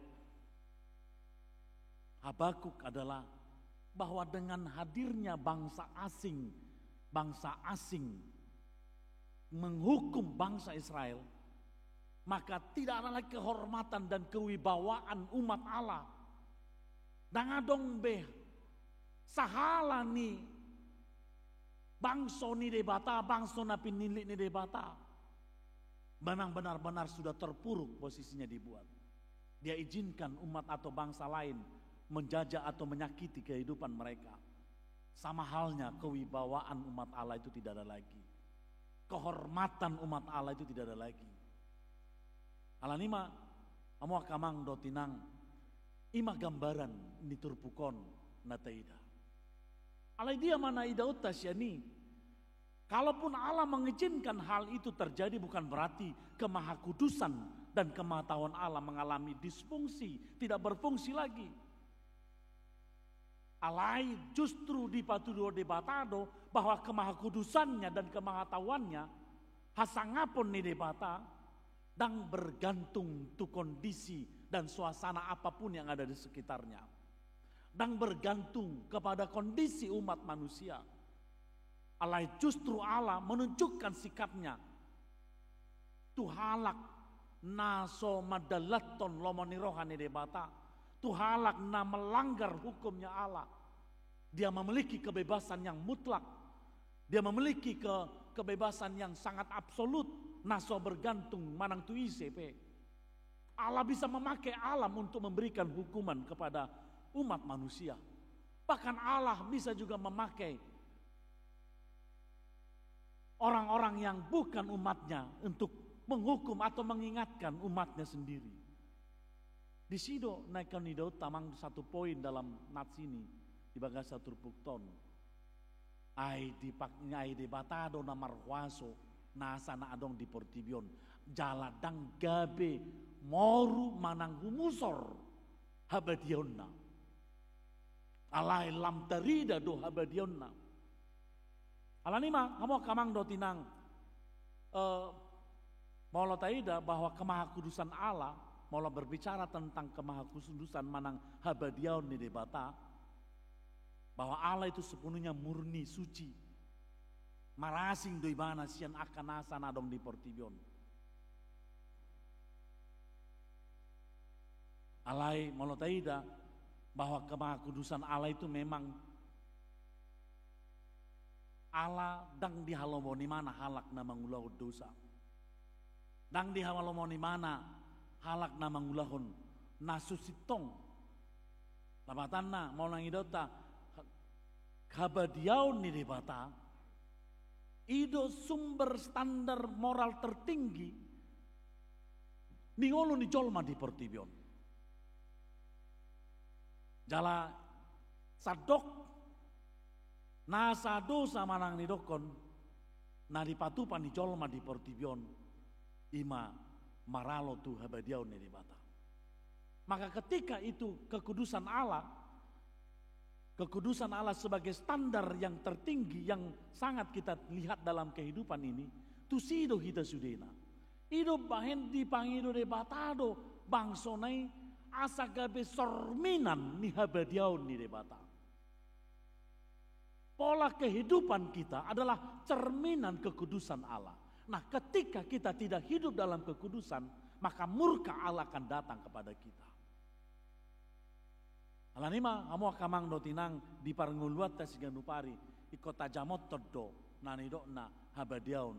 Habakuk adalah bahwa dengan hadirnya bangsa asing, bangsa asing menghukum bangsa Israel, maka tidak ada lagi kehormatan dan kewibawaan umat Allah. Ndang adong be sahala ni bangso ni Debata, bangso na pinillit ni Debata. Memang benar-benar sudah terpuruk posisinya dibuat. Dia izinkan umat atau bangsa lain menjajah atau menyakiti kehidupan mereka. Sama halnya kewibawaan umat Allah itu tidak ada lagi. Kehormatan umat Allah itu tidak ada lagi. Alani i ma, hamu angka amang dohot inang, i ma gambaran ni turpuk on na taida. Alai dia ma na idaonta sian i? Kalaupun Allah mengizinkan hal itu terjadi, bukan berarti kemahakudusan dan kemahatauan Allah mengalami disfungsi, tidak berfungsi lagi. Alai justru dipatuduhon Debata do bahwa kemahakudusannya dan kemahatauannya, hasangapon ni Debata, ndang bergantung tu kondisi dan suasana apapun yang ada di sekitarnya. Ndang bergantung kepada kondisi umat manusia. Alai justru Allah menunjukkan sikapnya tu halak na so mandalanhon lomo ni roha ni Debata, tu halak na melanggar hukumnya Allah. Dia memiliki kebebasan yang mutlak. Dia memiliki ke-, kebebasan yang sangat absolut, na so bergantung manang tu ise pe. Allah bisa memakai alam untuk memberikan hukuman kepada umat manusia. Bahkan Allah bisa juga memakai orang-orang yang bukan umatnya untuk menghukum atau mengingatkan umatnya sendiri. Disi do na ingkon idaonta amang satu poin dalam nats ini di bagasan turpukta on. Ai dipak-, ai Debata do na marhuaso nasa na adong di portibi on. Jala ndang gabe moru manang humusor habadiaonna. Alai lam tarida do habadiaonna. Alani i ma, hamu angka amang dohot inang, eh, molo taida bahwa kemahakudusan Allah, molo berbicara tentang kemahakudusan manang habadiaon ni Debata, bahwa Allah itu sepenuhnya murni, suci. Marasing do ibana sian angka nasa na adong di portibi on. Alai molo taida bahwa kemahakudusan Allah itu memang Allah ndang dihalomohon ibana halak na mangulahon dosa. Ndang dihalomohon ibana halak na mangulahon na so sintong. Lapatanna, molo naeng idaonta, ha-, habadiaon ni Debata, i do sumber standar moral tertinggi ni ngolu ni jolma di portibi on. Jala sandok nasa dosa manang nidokkon na dipatupa ni jolma di portibi on, i ma maralo tu habadiaon ni Debata. Maka ketika itu kekudusan Allah, kekudusan Allah sebagai standar yang tertinggi yang sangat kita lihat dalam kehidupan ini, tusi do hita sudena. I do bahen dipangido Debata do bangsona i asa gabe sorminan ni habadiaon ni Debata. Pola kehidupan kita adalah cerminan kekudusan Allah. Nah, ketika kita tidak hidup dalam kekudusan, maka murka Allah akan datang kepada kita. Alani i ma, hamu angka amang dohot inang, di parngoluanta siganup ari, ingkon tajamothon do na nidokna habadiaon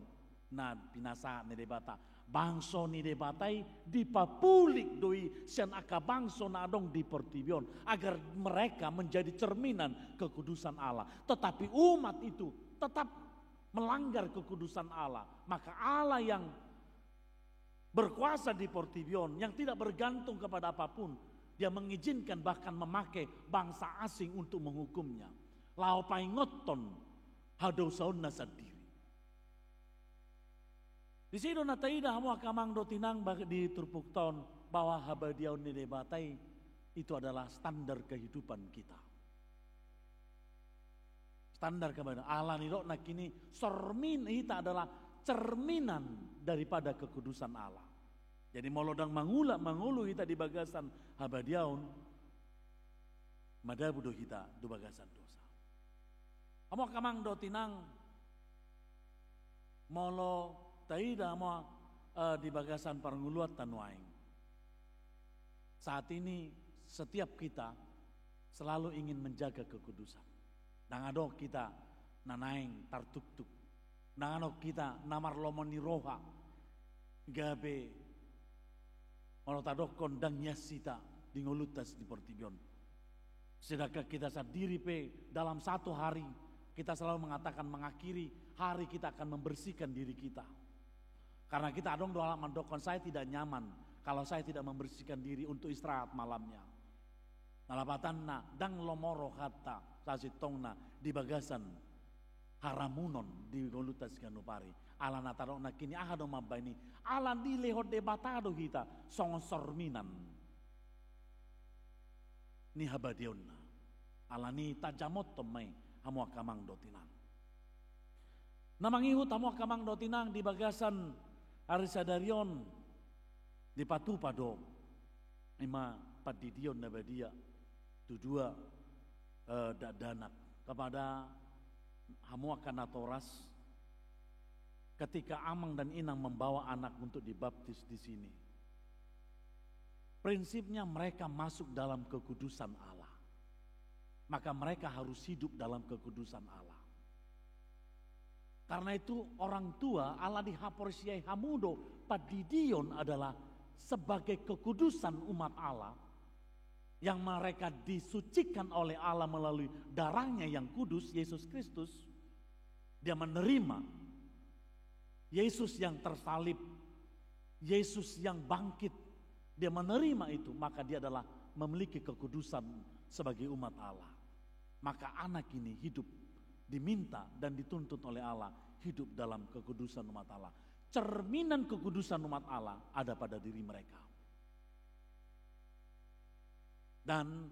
na pinasahat ni Debata. Bangso ni Debata i dipapulik do i sian angka bangso na adong di portibi on, agar mereka menjadi cerminan kekudusan Allah. Tetapi umat itu tetap melanggar kekudusan Allah. Maka Allah yang berkuasa di portibi on, yang tidak bergantung kepada apapun, Dia mengizinkan bahkan memakai bangsa asing untuk menghukumnya, laho paingothon hadosaonna sandiri. Disi do na taida hamu angka amang dohot inang, bah-, di turpukta on, bahwa habadiaon ni Debata i itu adalah standar kehidupan kita. Standar kehidupan. Alani i do nangkin i, sormin-, hita adalah cerminan daripada kekudusan Allah. Jadi molo ndang mangula, mangolu hita di bagasan habadiaon, madabu do hita di bagasan dosa. Hamu angka amang dohot inang, molo taida hamu, eh, di bagasan parngoluanta nuaeng. Saat ini setiap kita selalu ingin menjaga kekudusan. Ndang adong hita na naeng tartuktuk. Ndang adong hita na marlomo ni roha. Gabe molo tadokkon ndang ias hita di ngolunta di portibi on. Sedangkan kita sandiri pe dalam satu hari kita selalu mengatakan, mengakhiri hari kita akan membersihkan diri kita. Karena kita adong do halak mandokkon, "Saya tidak nyaman kalau saya tidak membersihkan diri untuk istirahat malamnya." Na lapatanna, ndang lomo rohanta sasintongna di bagasan haramunon di ngolunta siganup ari. Alana tadok nangkin i, aha do mambaen i? Ala dilehon Debata do hita songon sorminan ni habadiaonna. Alani i tajamothon ma i hamu angka amang dohot inang. Na mangihut hamu angka amang dohot inang, di bagasan ari sadari on dipatupa do i ma pandidion na badia tu dua, eh, dakdanak. Kepada hamu angka natoras, ketika amang dan inang membawa anak untuk dibaptis di sini, prinsipnya mereka masuk dalam kekudusan Allah. Maka mereka harus hidup dalam kekudusan Allah. Karena itu orang tua, Allah dihaporsiai hamu do, pandidion adalah sebagai kekudusan umat Allah yang mereka disucikan oleh Allah melalui darahnya yang kudus, Yesus Kristus. Dia menerima Yesus yang tersalib, Yesus yang bangkit, dia menerima itu, maka dia adalah memiliki kekudusan sebagai umat Allah. Maka anak ini hidup, diminta dan dituntut oleh Allah hidup dalam kekudusan umat Allah. Cerminan kekudusan umat Allah ada pada diri mereka. Dan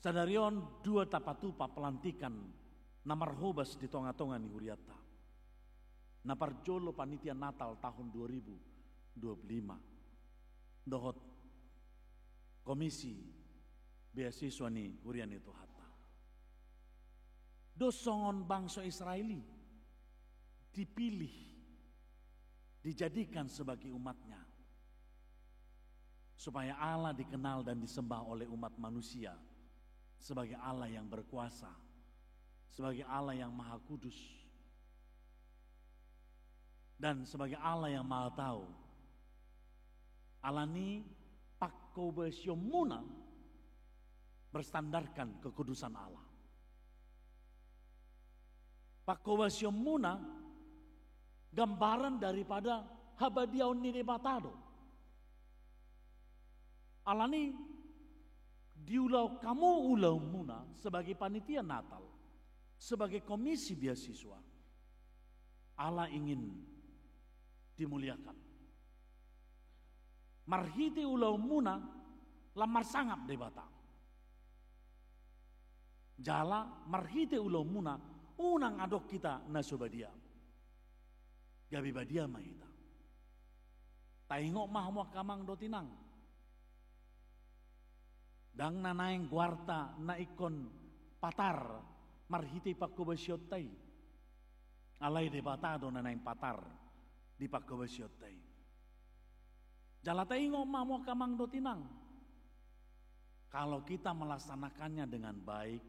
sadari on dua tapatupa pelantikan na marhobas di tonga-tonga ni hurianta. Na parjolo panitia Natal tahun dua ribu dua puluh lima dohot komisi beasiswa ni huria ni Tuhanta. Dos songon bangso Israel i dipilih, dijadikan sebagai umatnya, supaya Allah dikenal dan disembah oleh umat manusia sebagai Allah yang berkuasa, sebagai Allah yang maha kudus, dan sebagai Allah yang maha tahu. Alani pangkobasionmuna berstandarkan kekudusan Allah. Pangkobasionmuna gambaran daripada habadiaon ni Debata do. Alani diulahon hamu ulaonmuna sebagai panitia Natal, sebagai komisi beasiswa, Allah ingin dimuliakan. Marhite ulaonmuna lam marsangap Debata. Jala marhite ulaonmuna unang adong hita na so badia. Gabe badia ma hita. Taingot ma hamu angka amang dohot inang. Ndang na naeng goarta na ingkon patar marhite pangkobasionta i. Alai Debata do na naeng patar di pangkobasionta i. Jala taingot ma hamu angka amang dohot inang. Kalau kita melaksanakannya dengan baik,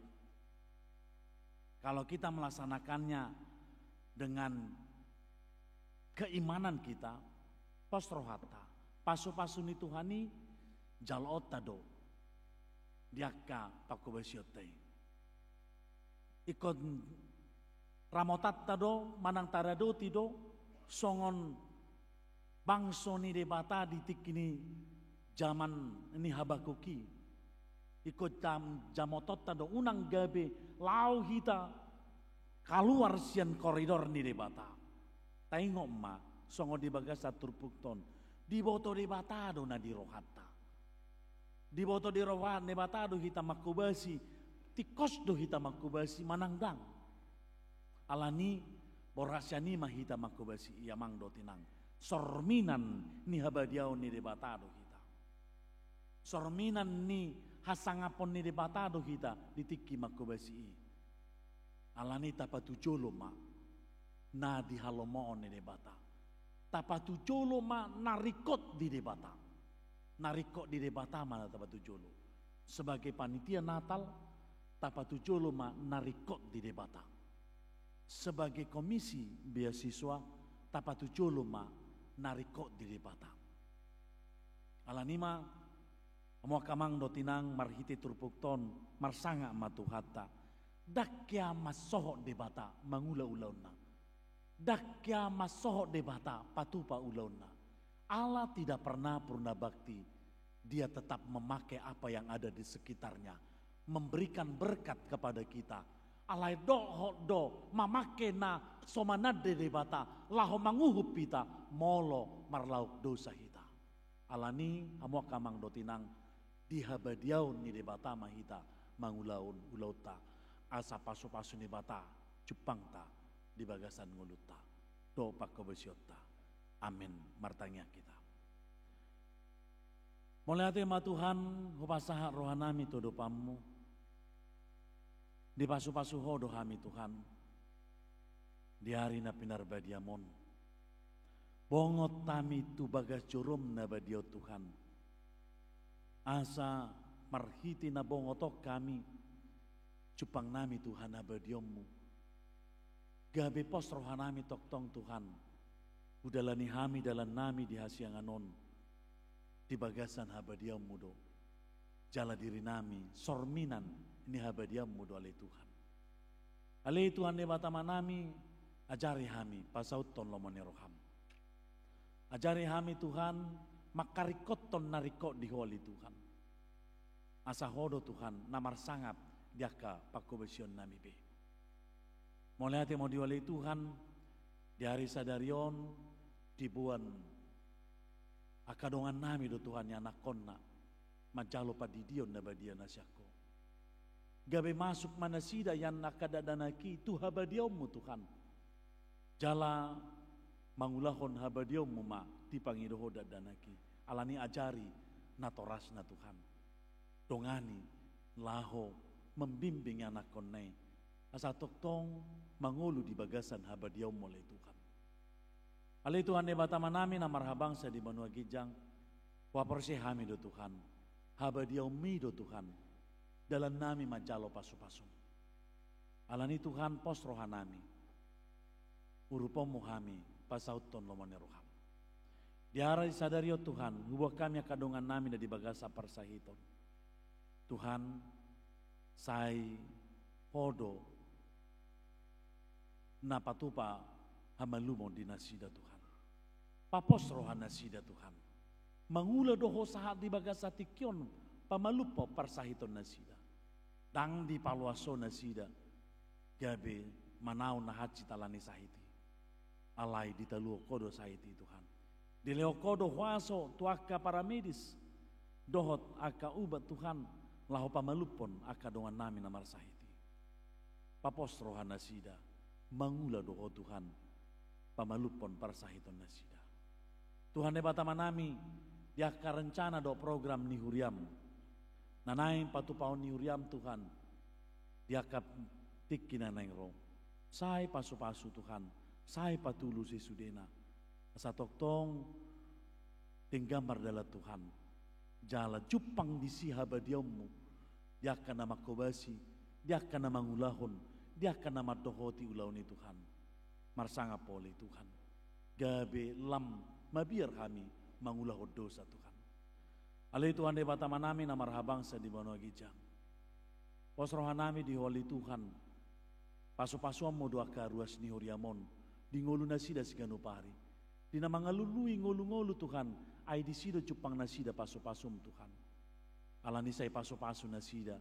kalau kita melaksanakannya dengan keimanan hita, pos rohanta, pasupasu ni Tuhan i jaloonta do di angka panghobasionta i. Ingkon ramotanta do manang taradoti do songon bangso ni Debata di tingki ni jaman ni Habakuk i. Ingkon jam-, jamotonta do unang gabe laho hita kaluar sian koridor ni Debata. Taingot ma, songon di bagasan turpukta on, diboto Debata do na di rohanta. Diboto di roha Debata do hita manghobasi, tingkos do hita manghobasi manang ndang. Alani, borhat sian i ma hita manghobasi i, amang dohot inang. Sorminan ni habadiaon ni Debata do hita. Sorminan ni hasangapon ni Debata do hita di tingki manghobasi i. Alani tapatujolo ma na di halomoon ni Debata. Tapatujolo ma na ringkot di Debata. Na ringkot di Debata ma na tapatujolo. Sebagai panitia Natal, tapatujolo ma na ringkot di Debata. Sebagai komisi beasiswa, tapatujolo ma na ringkot di Debata. Alani ma, hamu angka amang dohot inang, marhite turpukta on, marsangap ma Tuhanta. Ndang hea mansohot Debata mangula ulaonna. Ndang hea mansohot Debata patupa ulaonna. Allah tidak pernah purna bakti. Dia tetap memakai apa yang ada di sekitarnya, memberikan berkat kepada kita. Alai dohot do mamake na so manande Debata laho manguhup hita molo marlaok dosa hita. Alani, hamu angka amang dohot inang, di habadiaon ni Debata ma hita mangulahon ulaonta, asa pasupasu ni Debata jumpangta di bagasan ngolunta dohot panghobasionta. Amen. Martangiang hita. Mauliate ma Tuhan, hupasahat rohanami tu adopanmu. Dipasupasu Ho do hami Tuhan, di ari na pinarbadiam on. Bongot hami tu bagas jorom na badia on Tuhan. Asa marhite na bongot on hami, jumpangnami Tuhan habadiaonmu. Gabe pos rohanami tongtong Tuhan. Hudalani hami dalannami di hasiangan on. Di bagasan habadiaonmu do. Jala dirinami, sorminan ni habadiaonmu do ale Tuhan. Ale Tuhan Debata Amanami, ajari hami, pasauthon lomo ni roham. Ajari hami Tuhan, mangharingkothon na ringkot di Ho ale Tuhan. Asa Ho do Tuhan, na marsangap di angka panghobasion nami be. Mauliate ma di Ho ale Tuhan, di ari sadari on, diboan angka dongan nami do Tuhan ianakhonna, manjalo pandidion na badia na sian Ho. Gabe masuk ma nasida ianakhon dakdanak i tu habadiaonmu Tuhan. Jala mangulahon habadiaonmu ma dipangido Ho dakdanak i. Alani ajari natorasna Tuhan. Dongani laho mambimbing ianakhonna i. Asa tongtong mangolu di bagasan habadiaonmu ale Tuhan. Ale Tuhan Debata Amanami na marhabangsa di banua ginjang, huhaporseai hami do Tuhan, habadiaonmi do Tuhan, dalannami manjalo pasupasum. Alani Tuhan pos rohanami, uruponmu hami, pasauthon lomo ni roham. Di ari sadari on Tuhan, huboan hami angka dongannami na di bagasan parsahiton. Tuhan, sai Ho do na patupa hamalumon di nasida Tuhan. Papos roha nasida Tuhan. Mangula do Ho sahat di bagasan tingki on pamalumhon parsahiton nasida. Ndang dipaloas Ho nasida gabe manaon na hansit alani sahit i. Alai ditaluhon Ho do sahit i Tuhan. Dilehon Ho do huaso tu angka paramedis dohot angka ubat Tuhan laho pamalumhon angka dongannami na marsahit i. Papos roha nasida, mangula do Ho Tuhan, pamalumhon parsahiton nasida. Tuhan Debata Amanami, di angka rencana dohot program ni huriam, na naeng patupaon ni huriam Tuhan, di angka tingki na naeng ro. Sai pasupasu Tuhan, sai patulusi sudena. Asa tongtong denggan mardalan Tuhan. Jala jumpang disi habadiaonmu, di angka na manghobasi, di angka na mangulahon, di angka na mandohoti ulaon i Tuhan. Marsangap Ho ale Tuhan. gabe lam mabiar hami mangulahon dosa, Tuhan. Ale Tuhan Debata Amanami na marhabangsa di banua ginjang, pos rohanami di Ho ale Tuhan. Pasu-pasuonmu do angka ruas ni huriam on di ngolu nasida siganup ari, di na mangalului ngolu-ngolu, Tuhan. Ai disi do jumpang nasida pasu-pasum, Tuhan. Alani sai pasu-pasu nasida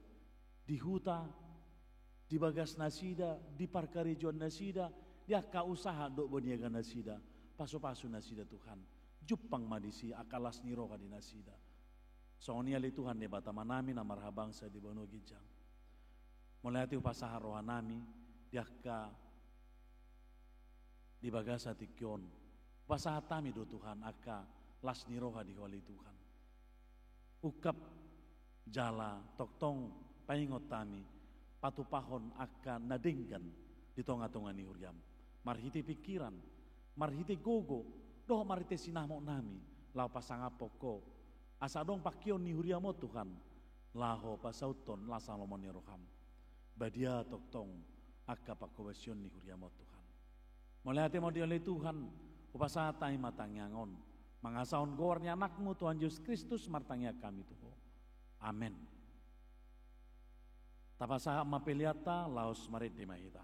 di huta, di bagas nasida, di parkarejoan nasida, di angka usaha dohot boniaga nasida. Pasu-pasu nasida, Tuhan. Jumpang ma disi angka las ni roha di nasida. Songon i ale Tuhan Debata Amanami na marhabangsa di banua ginjang, mauliate hupasahat rohanami di angka di bagasan tingki on. Hupasahat hami do, Tuhan, angka las ni roha di Ho ale Tuhan. Ungkap jala tongtong paingot hami patupahon angka na denggan di tonga-tonga ni huriam, marhite pingkiran, marhite gogo, dohot marhite sinamotnami, laho pasangaphon Ho, asa adong pangkeon ni huriam on, Tuhan, laho pasauthon las ni lomo ni roham. Badia tongtong angka panghobasion ni huriam on, Tuhan. Mauliate ma di Ho ale Tuhan. Hupasahat hami ma tangiang on mangasahon goar ni Anakmu Tuhan Jesus Kristus, martangiang hami tu Ho. Amen. Tapasahat ma peleanta, laos marende ma hita.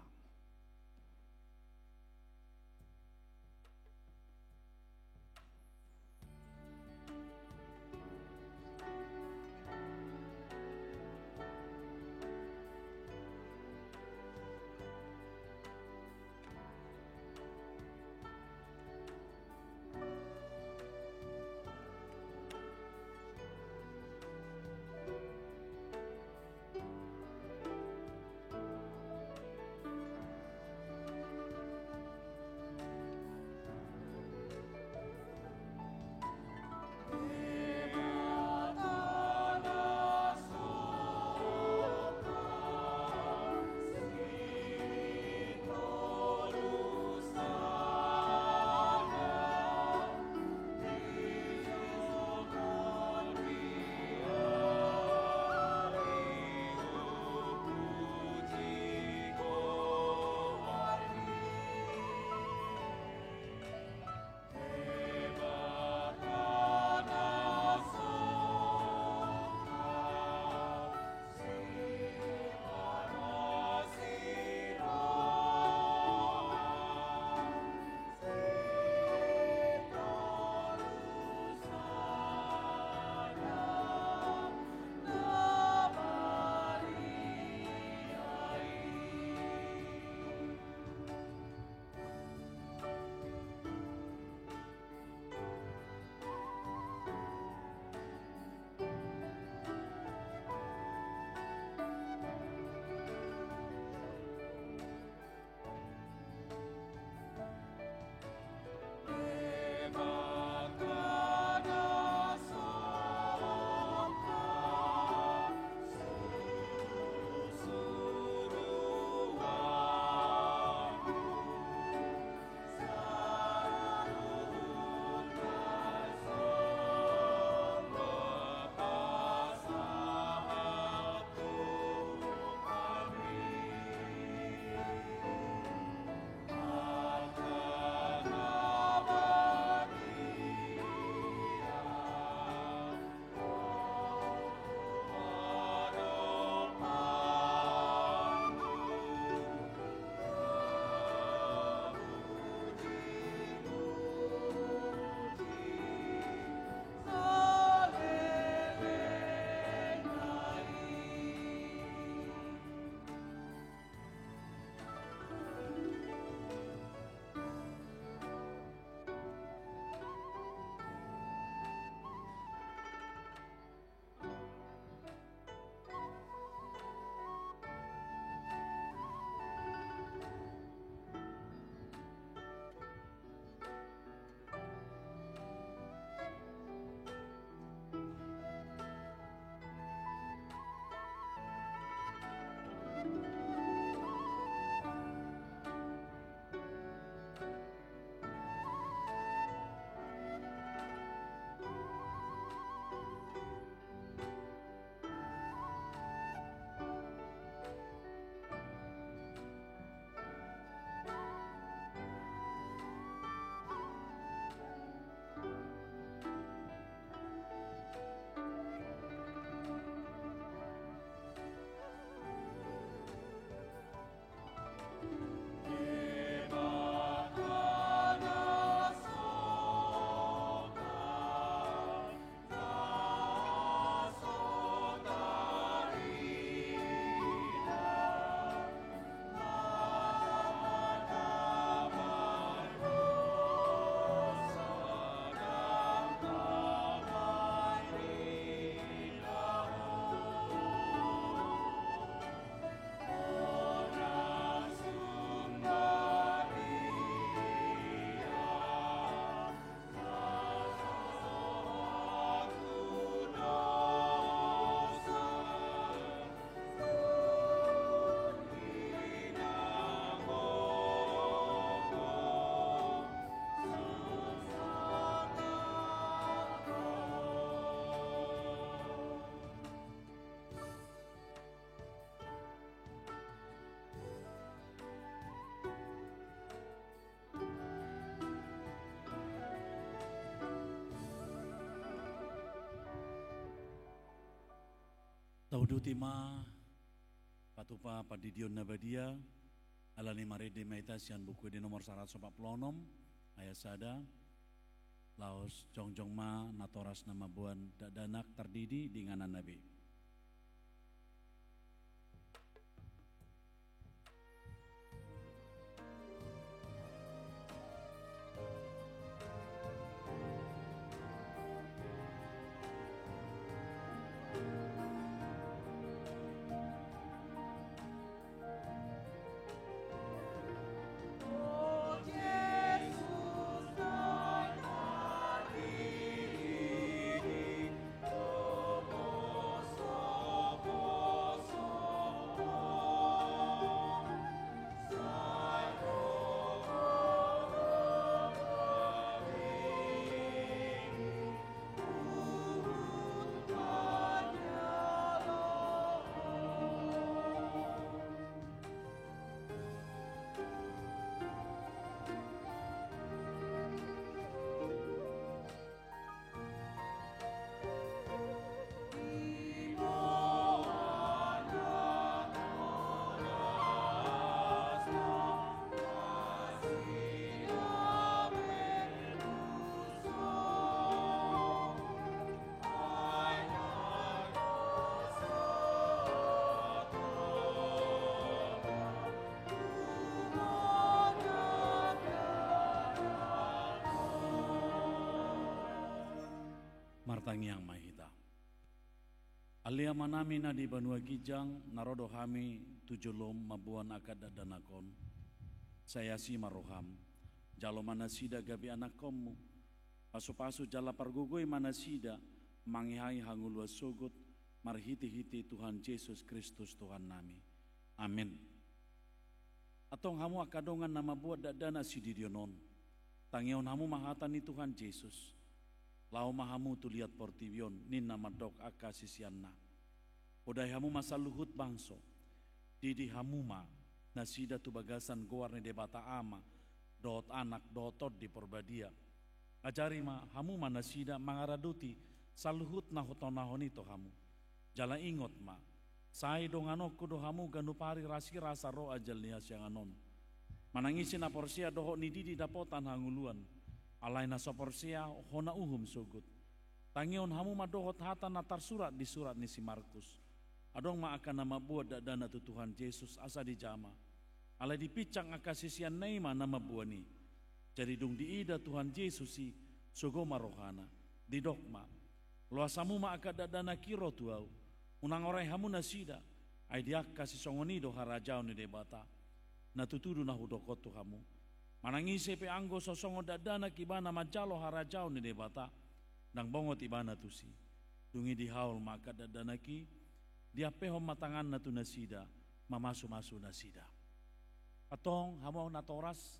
Tauduti ma patupa pandidion na badia, alani marende ma hita sian Buku Ende nomor saratus opat pulu onom, ayat sada, laos jongjong ma natoras na mamboan dakdanak tardidi di ingananna be. Martangiang ma hita. Ale Amanami na di banua ginjang, na ro do hami tu jolom mamboan angka dakdanak on. Sai asi ma roham. Jalo ma nasida gabe anakkonmu. Pasupasu jala pargogoi ma nasida mangihai hangoluan sogot marhitehite Tuhan Jesus Kristus Tuhannami. Amen. Antong hamu angka dongan na mamboan dakdanak sididion on, tangihon hamu ma hata ni Tuhan Jesus. Laho ma hamu tu liat portibi on, ninna mandok angka siseanna. Podai hamu ma saluhut bangso, didi hamu ma nasida tu bagasan goar ni Debata Ama, dohot Anak, dohot Tondi Porbadia. Ajari ma hamu ma nasida mangaradoti saluhut na hutonahon i tu hamu. Jala ingot ma, sai donganonku do hamu ganup ari rasirasa ro ajal ni hasiangan on. Manang ise na porsea dohot ni didi dapotan hangoluan, alai na so porsea hona uhum sogot. Tangihon hamu ma dohot hata na tarsurat di surat ni si Markus. Adong ma angka na mamboan dakdanak tu Tuhan Jesus asa dijama. Alai dipinsang angka siseanna i ma na mamboan i. Jadi dung diida Tuhan Jesus i, sogo ma rohana. Didok ma, loas hamu ma angka dakdanak i ro tu ahu. Unang orai hamu nasida, ai di angka sisongon i do harajaon ni Debata. Na tutu do na hudok on tu hamu. Manang ise pe anggo so songon dakdanak ibana manjalo harajaon ni Debata, ndang bongot ibana tusi. Dung i dihaol ma angka dakdanak i, diampehon ma tanganna tu nasida, mamasumasu nasida. Antong hamu natoras,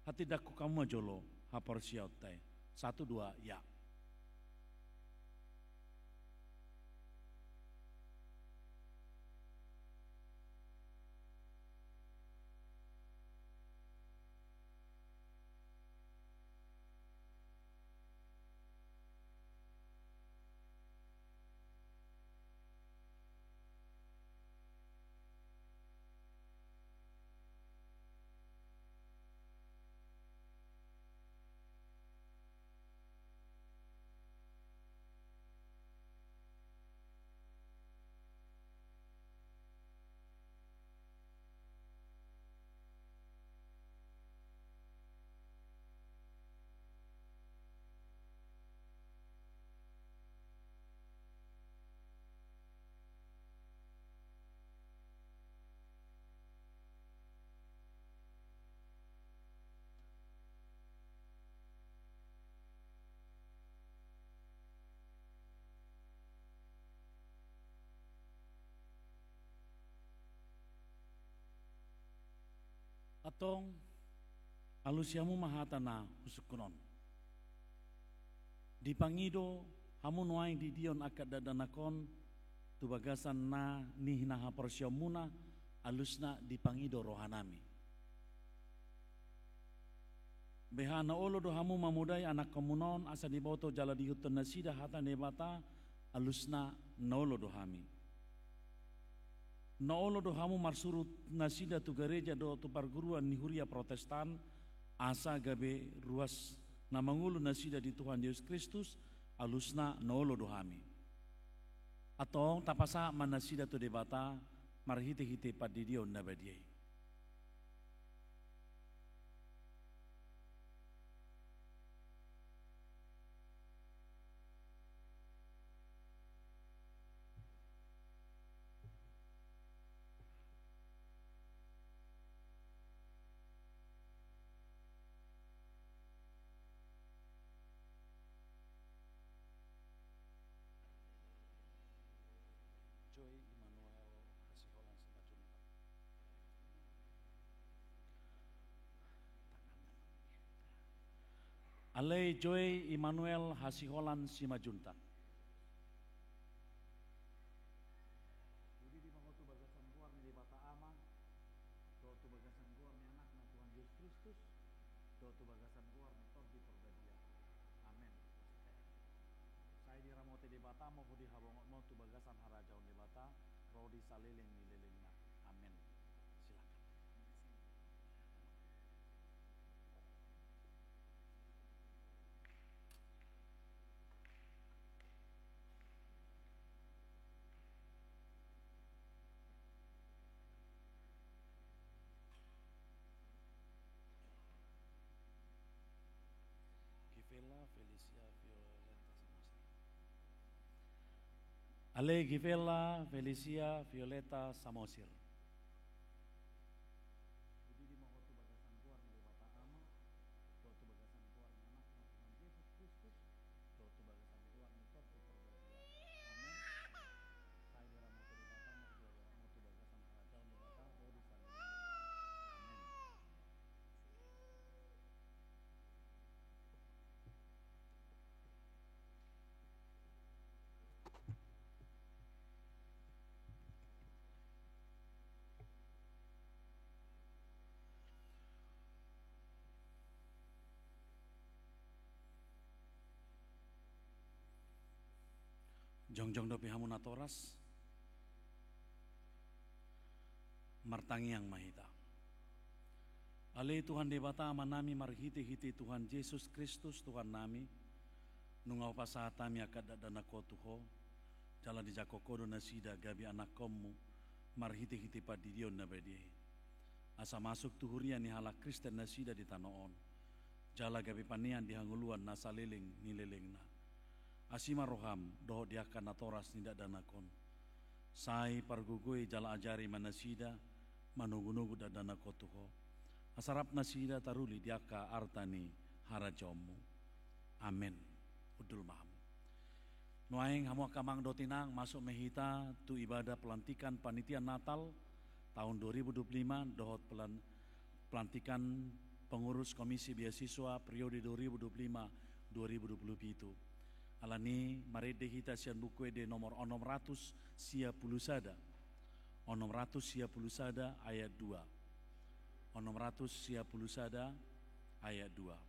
hatindangkon hamu ma jolo haporseaonta i. Satu, dua, ya. Antong, alusi hamu ma hata na husungkun on. Dipangido hamu nuaeng didion angka dakdanak on tu bagasan na nihaporseaonmuna, alusna dipangido rohanami. Beha na olo do hamu mamodai anakkonmuna on asa diboto jala diihuthon nasida hata ni Debata, alusna na olo do hami. Na olo do hamu marsurut nasida tu gareja dohot tu parguruan ni huria Protestan, asa gabe ruas na mangolu nasida di Tuhan Jesus Kristus, alusna na olo do hami. Antong tapasahat ma nasida tu Debata marhitehite pandidion na badia i. Joy Immanuel Hasiholan Simanjuntak. Ale Joy Immanuel Hasiholan Simanjuntak. Hudidi ma ho tu bagasan goar ni Debata Ama, dohot tu bagasan goar ni Anakna Tuhan Jesus Kristus, dohot tu bagasan goar ni Tondi Porbadia. Amen. Sai diramoti Debata ma ho di habongot on tu bagasan harajaon Debata, ro di saleleng ni lelengna. Amen. Silakan. Givela Felicia Violeta Samosir. Ale Givela Felicia Violeta Samosir. Hudidi ma ho tu bagasan goar ni Debata Ama, dohot tu bagasan goar ni Anakna Tuhan Jesus Kristus, dohot tu bagasan goar ni Tondi Porbadia. Amen. Sai diramoti Debata ma ho di habongot on tu bagasan harajaon Debata, ro di saleleng ni lelengna. Amen. Jongjong dope hamu natoras. Martangiang ma hita. Ale Tuhan Debata Amanami, marhitehite Tuhan Jesus Kristus Tuhannami, nunga hupasahat hami angka dakdanak on tu Ho, jala dijangkon Ho do nasida gabe anakkonMu, marhitehite pandidion na badia i. Asa masuk tu huria ni halak Kristen nasida di tano on, jala gabe panean di hangoluan na saleleng ni lelengna. Asi ma rohaM dohot di angka natoras ni dakdanak on. Sai pargogoi jala ajari ma nasida manogunogu dakdanak on tu Ho, asa rap nasida taruli di angka arta ni harajaonMu. Amen. Hundul ma hamu. Nuaeng hamu angka amang dohot inang, masuk ma hita tu ibadah pelantikan panitia Natal tahun dua ribu dua puluh lima dohot pelan-, pelantikan pengurus Komisi Beasiswa periode dua ribu dua puluh lima dua ribu dua puluh pitu. Alani i marende hita sian Buku Ende nomor onom ratus sia pulu sada. Onom ratus sia pulu sada ayat dua. Onom ratus sia pulu sada ayat dua.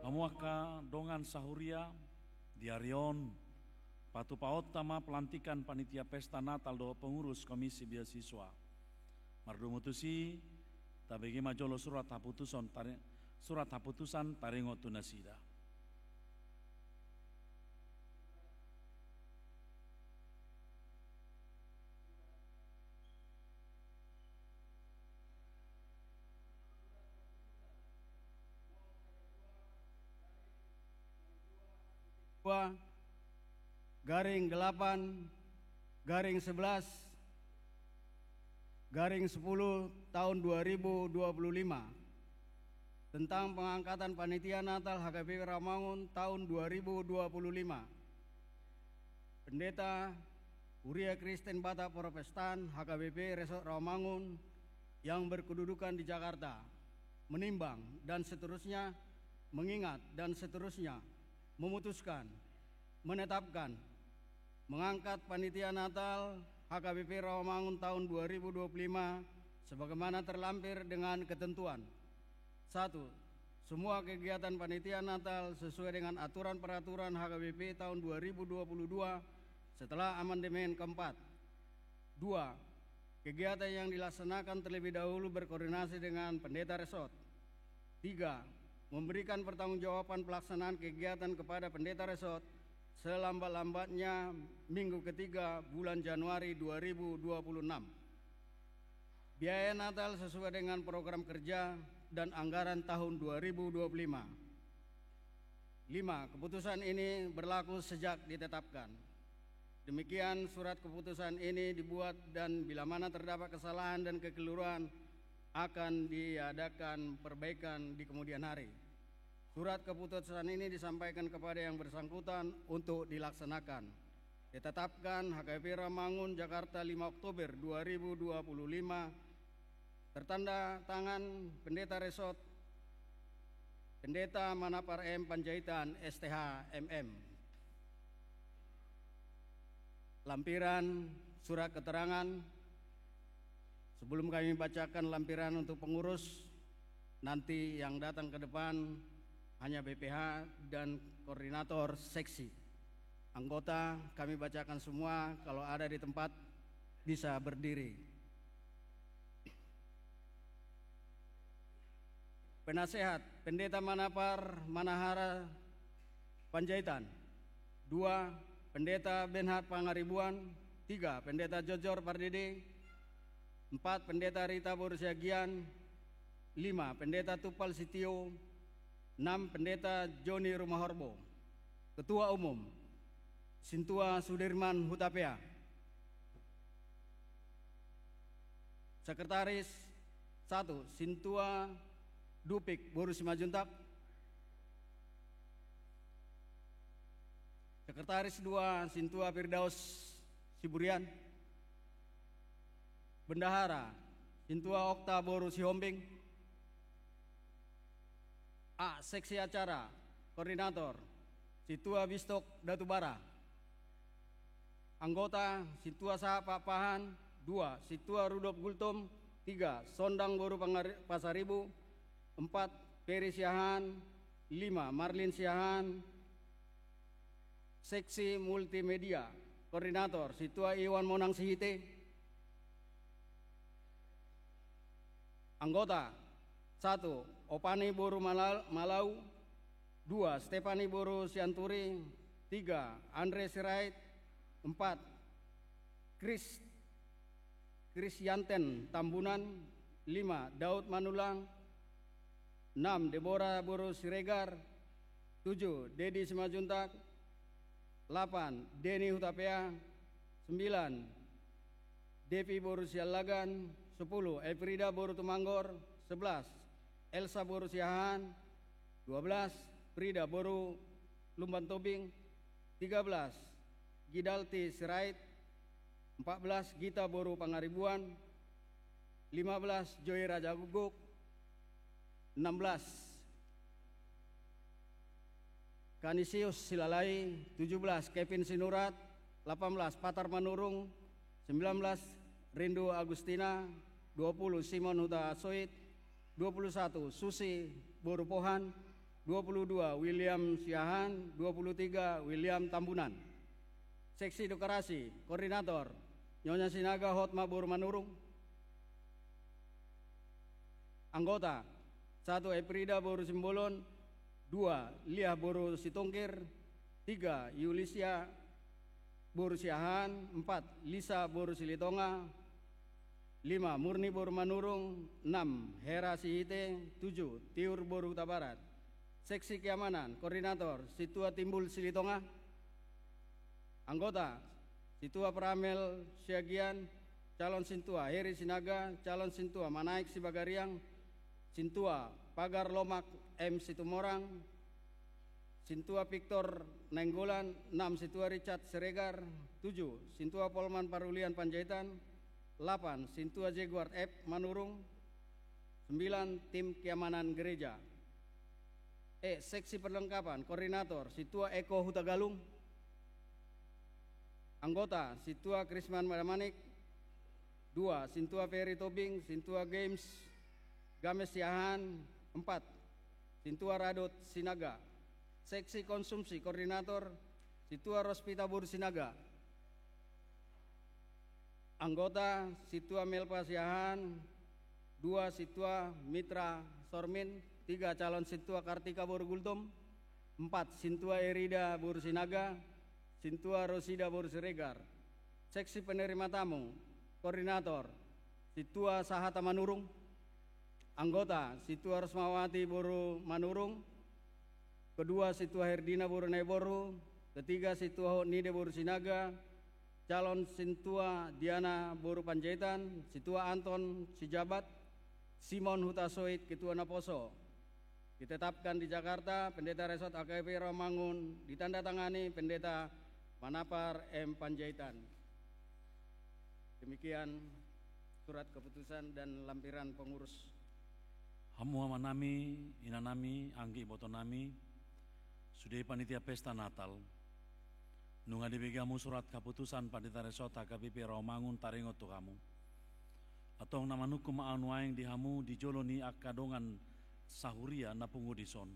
Hamu angka dongan sahuria, di ari on Patupaonta ma pelantikan panitia pesta Natal dohot pengurus komisi beasiswa. Mardomu tusi, tabege ma jolo surat haputusan tari-, surat haputusan taringot tu nasida. Dua, garing delapan, garing sebelas, garing sepuluh tahun dua ribu dua puluh lima, tentang pengangkatan panitia Natal H K B P Rawamangun tahun dua ribu dua puluh lima. Pendeta Huria Kristen Batak Protestan H K B P Resort Rawamangun yang berkedudukan di Jakarta, menimbang dan seterusnya, mengingat dan seterusnya, memutuskan, menetapkan, mengangkat panitia Natal H K B P Rawamangun tahun dua ribu dua puluh lima sebagaimana terlampir dengan ketentuan. Satu, semua kegiatan panitia Natal sesuai dengan aturan peraturan H K B P tahun dua ribu dua puluh dua setelah amandemen keempat. Dua, kegiatan yang dilaksanakan terlebih dahulu berkoordinasi dengan pendeta resort. Tiga, memberikan pertanggungjawaban pelaksanaan kegiatan kepada pendeta resort selambat-lambatnya minggu ketiga bulan Januari dua ribu dua puluh enam. Biaya Natal sesuai dengan program kerja dan anggaran tahun dua ribu dua puluh lima. Lima, keputusan ini berlaku sejak ditetapkan. Demikian surat keputusan ini dibuat dan bila mana terdapat kesalahan dan kekeliruan akan diadakan perbaikan di kemudian hari. Surat keputusan ini disampaikan kepada yang bersangkutan untuk dilaksanakan. Ditetapkan H K B P Rawamangun, Jakarta, lima Oktober dua ribu dua puluh lima. Tertanda tangan Pendeta Resort, Pendeta Manapar M Panjaitan, S T H, M M. Lampiran surat keterangan. Sebelum kami bacakan lampiran untuk pengurus, nanti yang datang ke depan hanya B P H dan koordinator seksi. Anggota kami bacakan semua, kalau ada di tempat bisa berdiri. Penasehat, Pendeta Manapar Manahara Panjaitan. Dua, Pendeta Benhard Pangaribuan. Tiga, Pendeta Jojor Pardede. Empat, Pendeta Rita Boru Siagian. Lima, Pendeta Tupal Sitio. Enam, Pendeta Joni Rumahorbo. Ketua Umum, Sintua Sudirman Hutapea. Sekretaris, satu, Sintua Dupik Boru Simanjuntak. Sekretaris dua, Sintua Firdaus Siburian. Bendahara, Sintua Okta Boru Sihombing. A, seksi acara, koordinator, Sintua Bistok Datubara. Anggota, Sintua Sahat Pakpahan. Dua, Sintua Rudolf Gultom. Tiga, Sondang Boru Pangari-, Pasaribu. Empat, Peri Siahaan. Lima, Marlin Siahaan. Seksi multimedia, koordinator, Sintua Iwan Monang Sihite. Anggota, satu, Opani Boru Malal-, Malau. Dua, Stefani Boru Sianturi. Tiga, Andre Sirait. Empat, Kris, Kris Yanten Tambunan. Lima, Daud Manulang. Enam, Debora Boru Siregar. Tujuh, Dedi Simanjuntak. Delapan, Deni Hutapea. Sembilan, Devi Boru Siallagan. Sepuluh, Efrida Boru Tumanggor. Sebelas, Elsa Boru Siahaan. Dua belas, Frida Boru Lumban Tobing. Tiga belas, Gidalti Sirait. Empat belas, Gita Boru Pangaribuan. Lima belas, Joy Rajaguguk. Enam belas, Kanisius Silalai. Tujuh belas, Kevin Sinurat. Delapan belas, Patar Manurung. Sembilan belas, Rindu Agustina. Dua puluh, Simon Hutasoit. Dua puluh satu, Susi Boru Pohan. Dua puluh dua, William Siahaan. Dua puluh tiga, William Tambunan. Seksi Dekorasi, koordinator, Nyonya Sinaga Hotma boru Manurung. Anggota, satu Eprida boru Simbolon, dua Liah boru Situngkir, tiga Yulisia boru Siahaan, empat Lisa boru Silitonga, lima Murni boru Manurung, enam Hera Sihite, tujuh Tiur boru Hutabarat. Seksi keamanan, koordinator, Sintua Timbul Silitonga. Anggota, Sintua Pramel Siagian, calon Sintua Heri Sinaga, calon Sintua Manaek Sibagariang, Sintua Pagar Lomak M Situmorang, Sintua Victor Nainggolan, enam Sintua Richard Siregar, tujuh Sintua Polman Parulian Panjaitan, delapan Sintua Jaguar F Manurung, sembilan tim keamanan gereja. E, seksi perlengkapan, koordinator, Sintua Eko Hutagalung. Anggota, Sintua Krisman Madamanik. Dua, Sintua Ferry Tobing, Sintua Games, Games Siahaan. Empat, Sintua Radot Sinaga. Seksi konsumsi, koordinator, Sintua Rospita boru Sinaga. Anggota, Sintua Melpa Siahaan. Dua, Sintua Mitra Sormin. Tiga, calon Sintua Kartika boru Gultom. Empat, Sintua Erida boru Sinaga. Sintua Rosida boru Siregar. Seksi penerima tamu, koordinator, Sintua Sahata Manurung. Anggota, Sintua Rusmawati boru Manurung. Kedua, Sintua Herdina boru Naiboru. Ketiga, Sintua Hotnide boru Sinaga. Calon Sintua Diana boru Panjaitan, Sintua Anton Sijabat, Simon Hutasoit, Ketua Naposo. Ditetapkan di Jakarta, Pendeta Resort H K B P Rawamangun, ditandatangani Pendeta Manapar M Panjaitan. Demikian surat keputusan dan lampiran pengurus. Hamu amanami, inanami, anggi ibotonami, sude panitia pesta Natal, nunga dibege hamu surat keputusan Pandita Resort H K B P Rawamangun taringot tu hamu. Antong na manungkun ma ahu nuaeng di hamu di jolo ni angka dongan sahuria na pungu dison,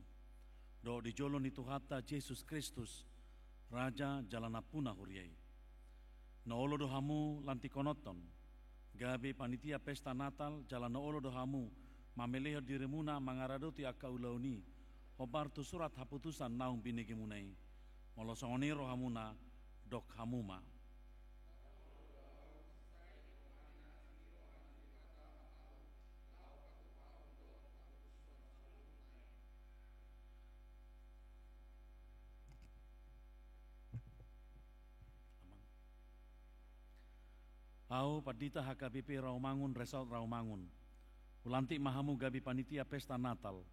dohot di jolo ni Tuhanta Jesus Kristus, Raja jala Nampuna huria i. Na olo do hamu lantikonothon gabe panitia pesta Natal, jala na olo do hamu mamelehon dirimuna mangaradoti angka ulaon i, hombar tu surat haputusan naung binegemuna i. Molo songon i rohamuna, dok hamu ma. Ahu, Pandita H K B P Rawamangun, Resort Rawamangun, hulantik ma hamu gabe panitia pesta Natal,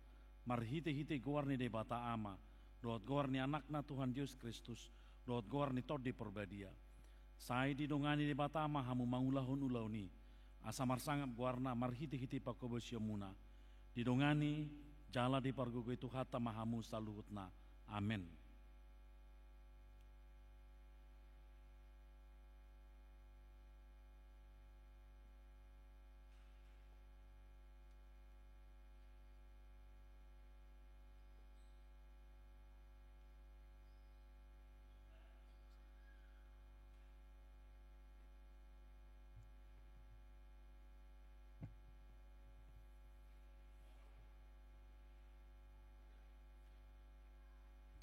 marhitehite goar ni Debata Ama, dohot goar ni Anakna Tuhan Jesus Kristus, dohot goar ni Tondi Porbadia. Sai didongani Debata ma hamu mangulahon ulaon i, asa marsangap goarna marhitehite panghobasionmuna. Didongani jala dipargogoi Tuhanta ma hamu saluhutna. Amen.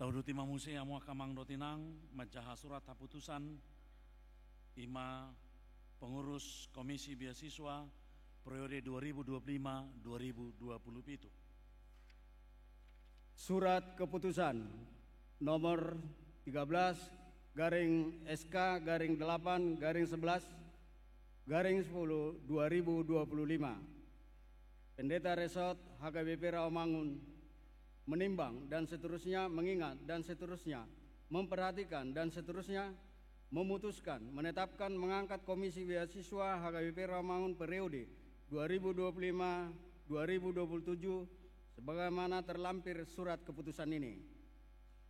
Tauduti ma muse hamu angka amang dohot inang, manjaha surat haputusan, i ma pengurus Komisi Beasiswa periode dua ribu dua puluh lima dua ribu dua puluh pitu. Surat keputusan nomor tiga belas garing S K garing delapan garing sebelas garing sepuluh dua ribu dua puluh lima. Pendeta Resort H K B P Rawamangun menimbang dan seterusnya, mengingat dan seterusnya, memperhatikan dan seterusnya, memutuskan, menetapkan, mengangkat Komisi Beasiswa H K B P Rawamangun periode dua ribu dua puluh lima dua ribu dua puluh tujuh sebagaimana terlampir surat keputusan ini.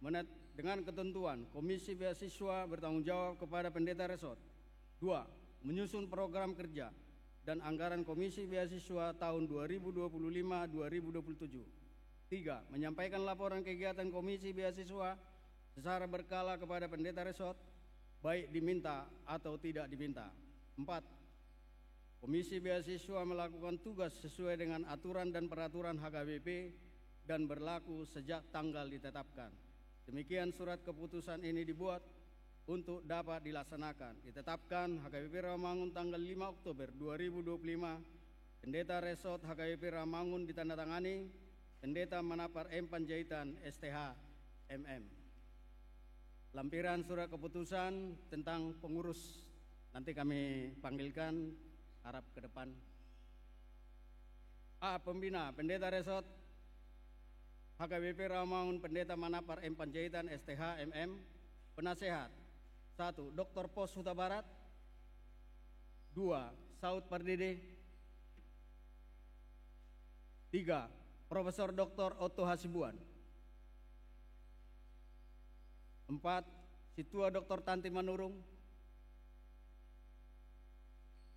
Menet-, dengan ketentuan, Komisi Beasiswa bertanggung jawab kepada Pendeta Resort. Dua, menyusun program kerja dan anggaran Komisi Beasiswa tahun dua ribu dua puluh lima dua ribu dua puluh tujuh. Tiga, menyampaikan laporan kegiatan Komisi Beasiswa secara berkala kepada Pendeta Resort. baik diminta atau tidak diminta. Empat, Komisi Beasiswa melakukan tugas sesuai dengan aturan dan peraturan H K B P dan berlaku sejak tanggal ditetapkan. Demikian surat keputusan ini dibuat untuk dapat dilaksanakan. Ditetapkan H K B P Rawamangun tanggal lima Oktober dua ribu dua puluh lima, Pendeta Resort H K B P Rawamangun, ditandatangani Pendeta Manapar M Panjaitan, S T H, M M. Lampiran surat keputusan tentang pengurus nanti kami panggilkan, harap ke depan. A. Pembina, Pendeta Resort H K B P Rawamangun, Pendeta Manapar M Panjaitan, S T H, M M. Penasehat, satu, Doktor Pos Hutabarat. Dua, Saud Pardede. Tiga, Profesor Doktor Otto Hasibuan. Empat, Sintua Doktor Tanti Manurung.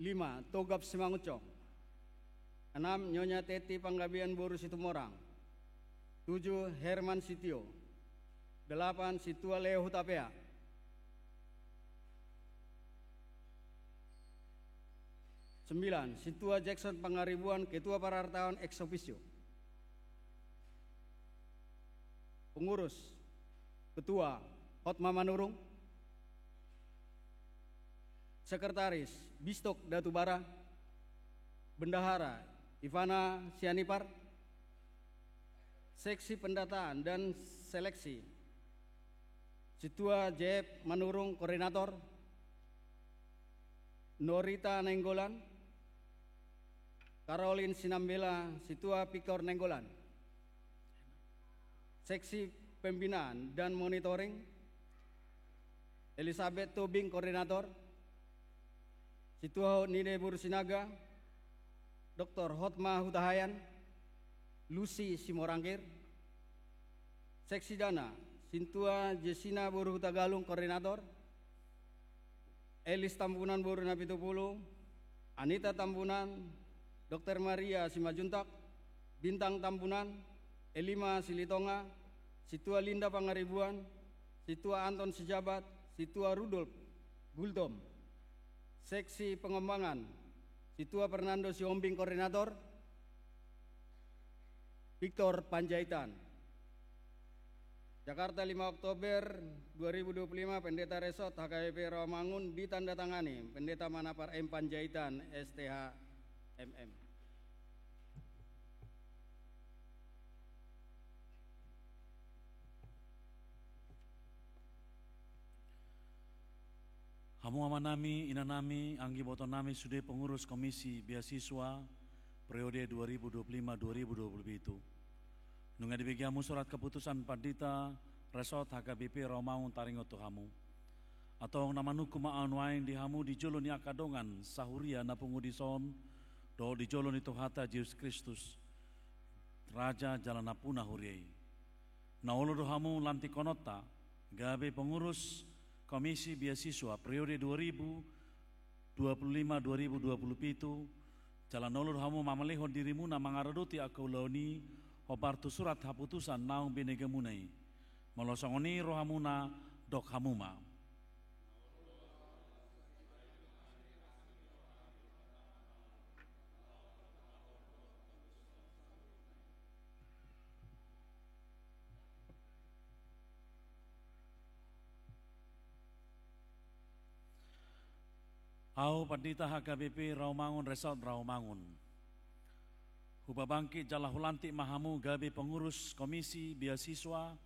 Lima, Togab Simangunsong. Enam, Nyonya Teti Panggabean boru Situmorang. Tujuh, Herman Sitio. Delapan, Sintua Leo Hutapea. Sembilan, Sintua Jackson Pangaribuan, Ketua Parartaon ex officio. Pengurus, Ketua, Hotma Manurung. Sekretaris, Bistok Datubara. Bendahara, Ivana Sianipar. Seksi Pendataan dan Seleksi, Sintua Jeb Manurung, koordinator. Norita Nainggolan, Karolin Sinambela, Sintua Pikor Nainggolan. Seksi Pembinaan dan Monitoring, Elisabeth Tobing, koordinator. Sintua Hotnide boru Sinaga, Doktor Hotma Hutahaean, Lusi Simorangkir. Seksi Dana, Sintua Jesina boru Hutagalung, koordinator. Elis Tambunan boru Napitupulu, Anita Tambunan, Dokter Maria Simanjuntak, Bintang Tambunan, Elima Silitonga, Sintua Linda Pangaribuan, Sintua Anton Sijabat, Sintua Rudolf Gultom. Seksi Pengembangan, Sintua Fernando Sihombing, koordinator. Victor Panjaitan. Jakarta, lima Oktober dua ribu dua puluh lima, Pendeta Resort H K B P Rawamangun, ditandatangani Pendeta Manapar M Panjaitan, S T H, M M. Hamu amanami, inanami, anggibotonami sude pengurus Komisi Beasiswa periode dua ribu dua puluh lima dua ribu dua puluh pitu. Nunga dibege hamu surat keputusan Pandita Resort H K B P Rawamangun taringot tu hamu. Antong na manungkun ma ahu nuaeng di hamu di jolo ni angka dongan sahuria na pungu dison, dohot di jolo ni Tuhanta Jesus Kristus, Raja jala Nampuna huria i. Na olo do hamu lantikkononta gabe pengurus Komisi Beasiswa periode dua ribu dua puluh lima dua ribu dua puluh pitu, jala na olo do hamu mamalehon dirimuna mangaradoti angka ulaon i, hombar tu surat haputusan naung binegemuna i. Molo songon i rohamuna, dok hamu ma. Ahu Pandita H K B P Rawamangun Resort Rawamangun, hupabangkit jala hulantik ma hamu gabe pengurus Komisi Beasiswa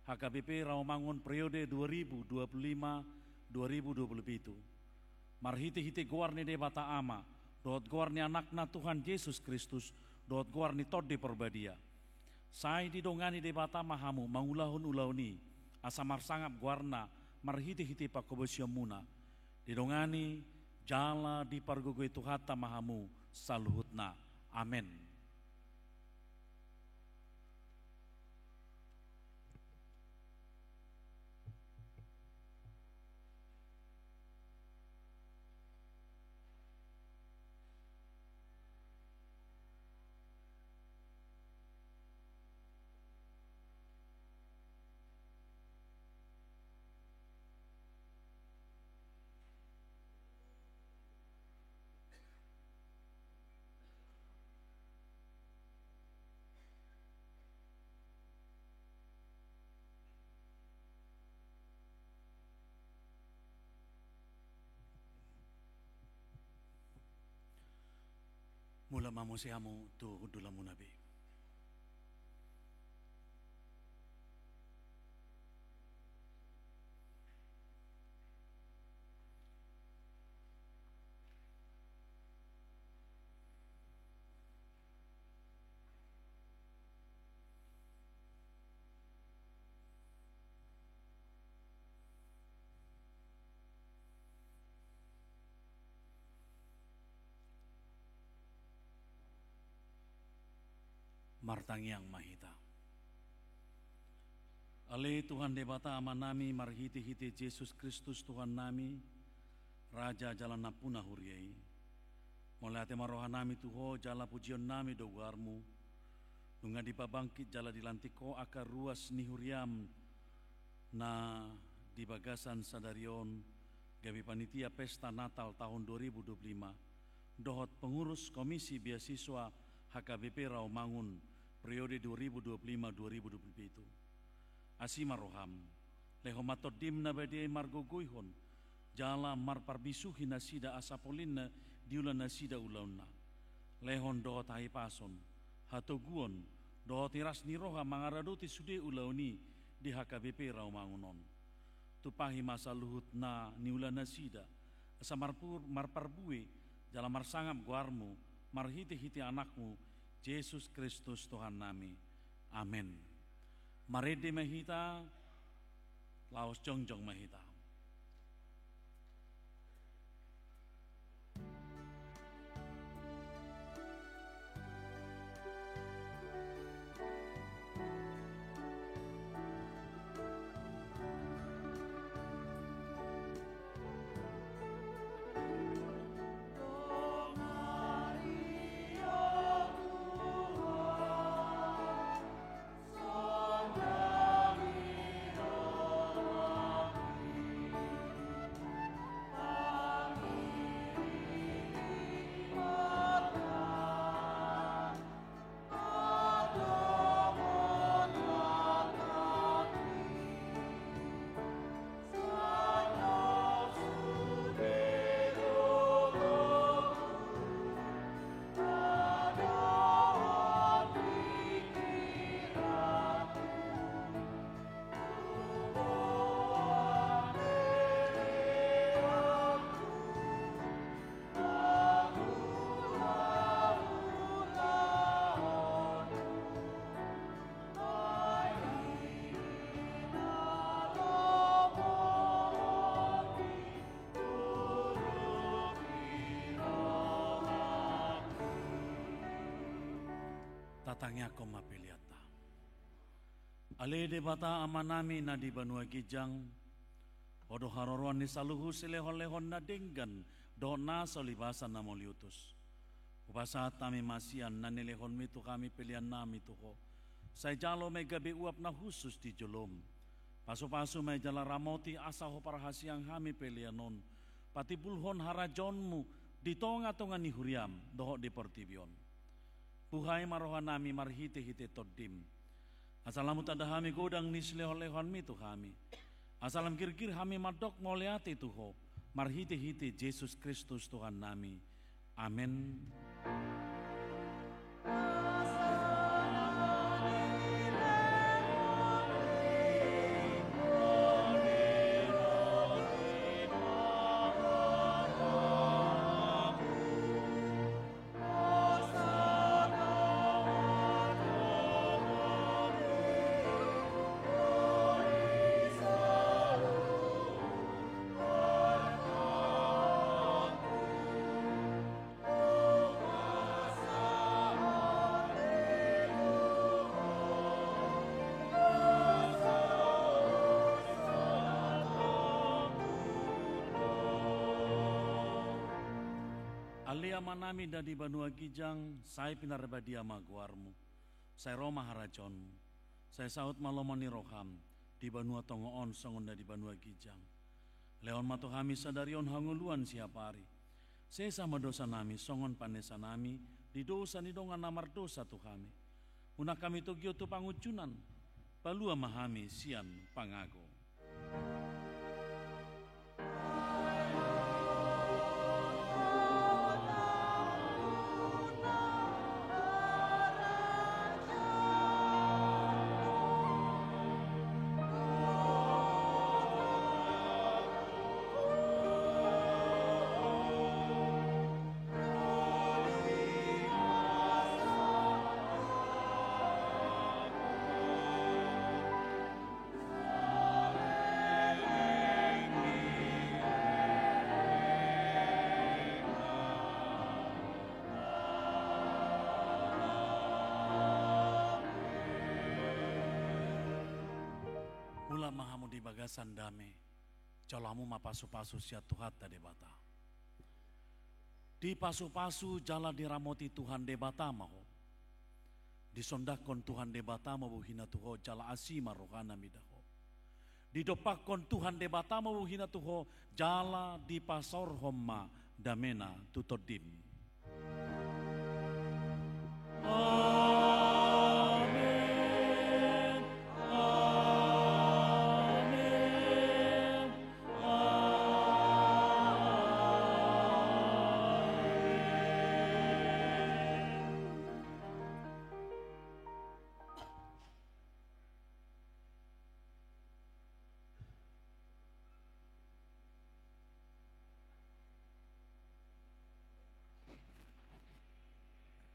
H K B P Rawamangun periode dua ribu dua puluh lima dua ribu dua puluh pitu. Marhitehite goar ni Debata Ama, dohot goar ni Anakna Tuhan Jesus Kristus, dohot goar ni Tondi Parbadia. Sai didongani Debata ma hamu mangulahon ulaon i, asa marsangap goarna marhitehite panghobasionmuna. Didongani jala dipargogoi Tuhanta ma hamu saluhutna. Amen. Mamose hamu tu hundulanmuna be. Martangiang ma hita. Ale Tuhan Debata Amanami, marhitehite Jesus Kristus Tuhannami, Raja jala Nampuna huria i, mauliate ma rohanami tu Ho jala pujionnami do goarMu, nunga dipabangkit jala dilantik Ho angka ruas ni huriaM na di bagasan sadari on gabe panitia pesta Natal taon dua ribu dua puluh lima, dohot pengurus Komisi Beasiswa H K B P Rawamangun periode dua ribu dua puluh lima dua ribu dua puluh pitu. Asi ma rohaM, lehon ma TondiM na badia i margogoihon, jala marparbisuhi nasida asa polinna diula nasida ulaonna. Lehon dohot hahipason, hatoguon, dohot iras ni roha mangaradoti sude ulaon i di H K B P Rawamangun on. Tumpahi ma saluhut na niula nasida, asa marpur-, marparbue, jala marsangap goarMu, marhitehite AnakMu, Jesus Kristus Tuhannami. Amen. Marende ma hita, laos jongjong ma hita. Tatangiangkon ma peleanta. Ale Debata Amanami na di banua ginjang, Ho do haroroan ni saluhut silehonlehon na denggan dohot nasa ulibasan na mauliutus. Hupasahat hami ma sian na nilehonmi tu hami peleannami tu Ho. Sai jalo ma i gabe uap na hushus di jolom. Pasupasu ma i jala ramoti asa Ho parhasiang hami pelean on patimbulhon harajaonmu di tongatonga ni huriam dohot di portibi on. Buhai ma rohanami marhitehite Tondim, asa lam hutanda hami godang ni silehonlehonmi tu hami, asa lam girgir hami mandok mauliate tu Ho, marhitehite Jesus Kristus Tuhannami. Amen. Ale Amanami na di banua ginjang, sai pinarbadia ma goarmu. Sai ro ma harajaonmu. Sai saut ma lomo ni roham di banua tonga on songon na di banua ginjang. Lehon ma tu hami sadari on hangoluan siapari. Sesa ma dosanami songon panesanami di dosa ni dongan na mardosa tu hami. Unang hami togihon tu pangunjunan, palua ma hami sian pangago. Lam ma hamu di bagasan dame, jalo hamu ma pasu-pasu sian Tuhanta Debata. Dipasupasu jala diramoti Tuhan Debata ma ho. Disondangkon Tuhan Debata ma bohina tu ho jala asi ma rohana mida ho. Didompakkon Tuhan Debata ma bohina tu ho jala dipasaorhon ma damena tu tondim. Amen. Amen. Amen.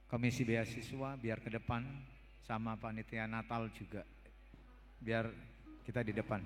Komisi Beasiswa, biar ke depan, sama panitia Natal juga. Biar kita di depan.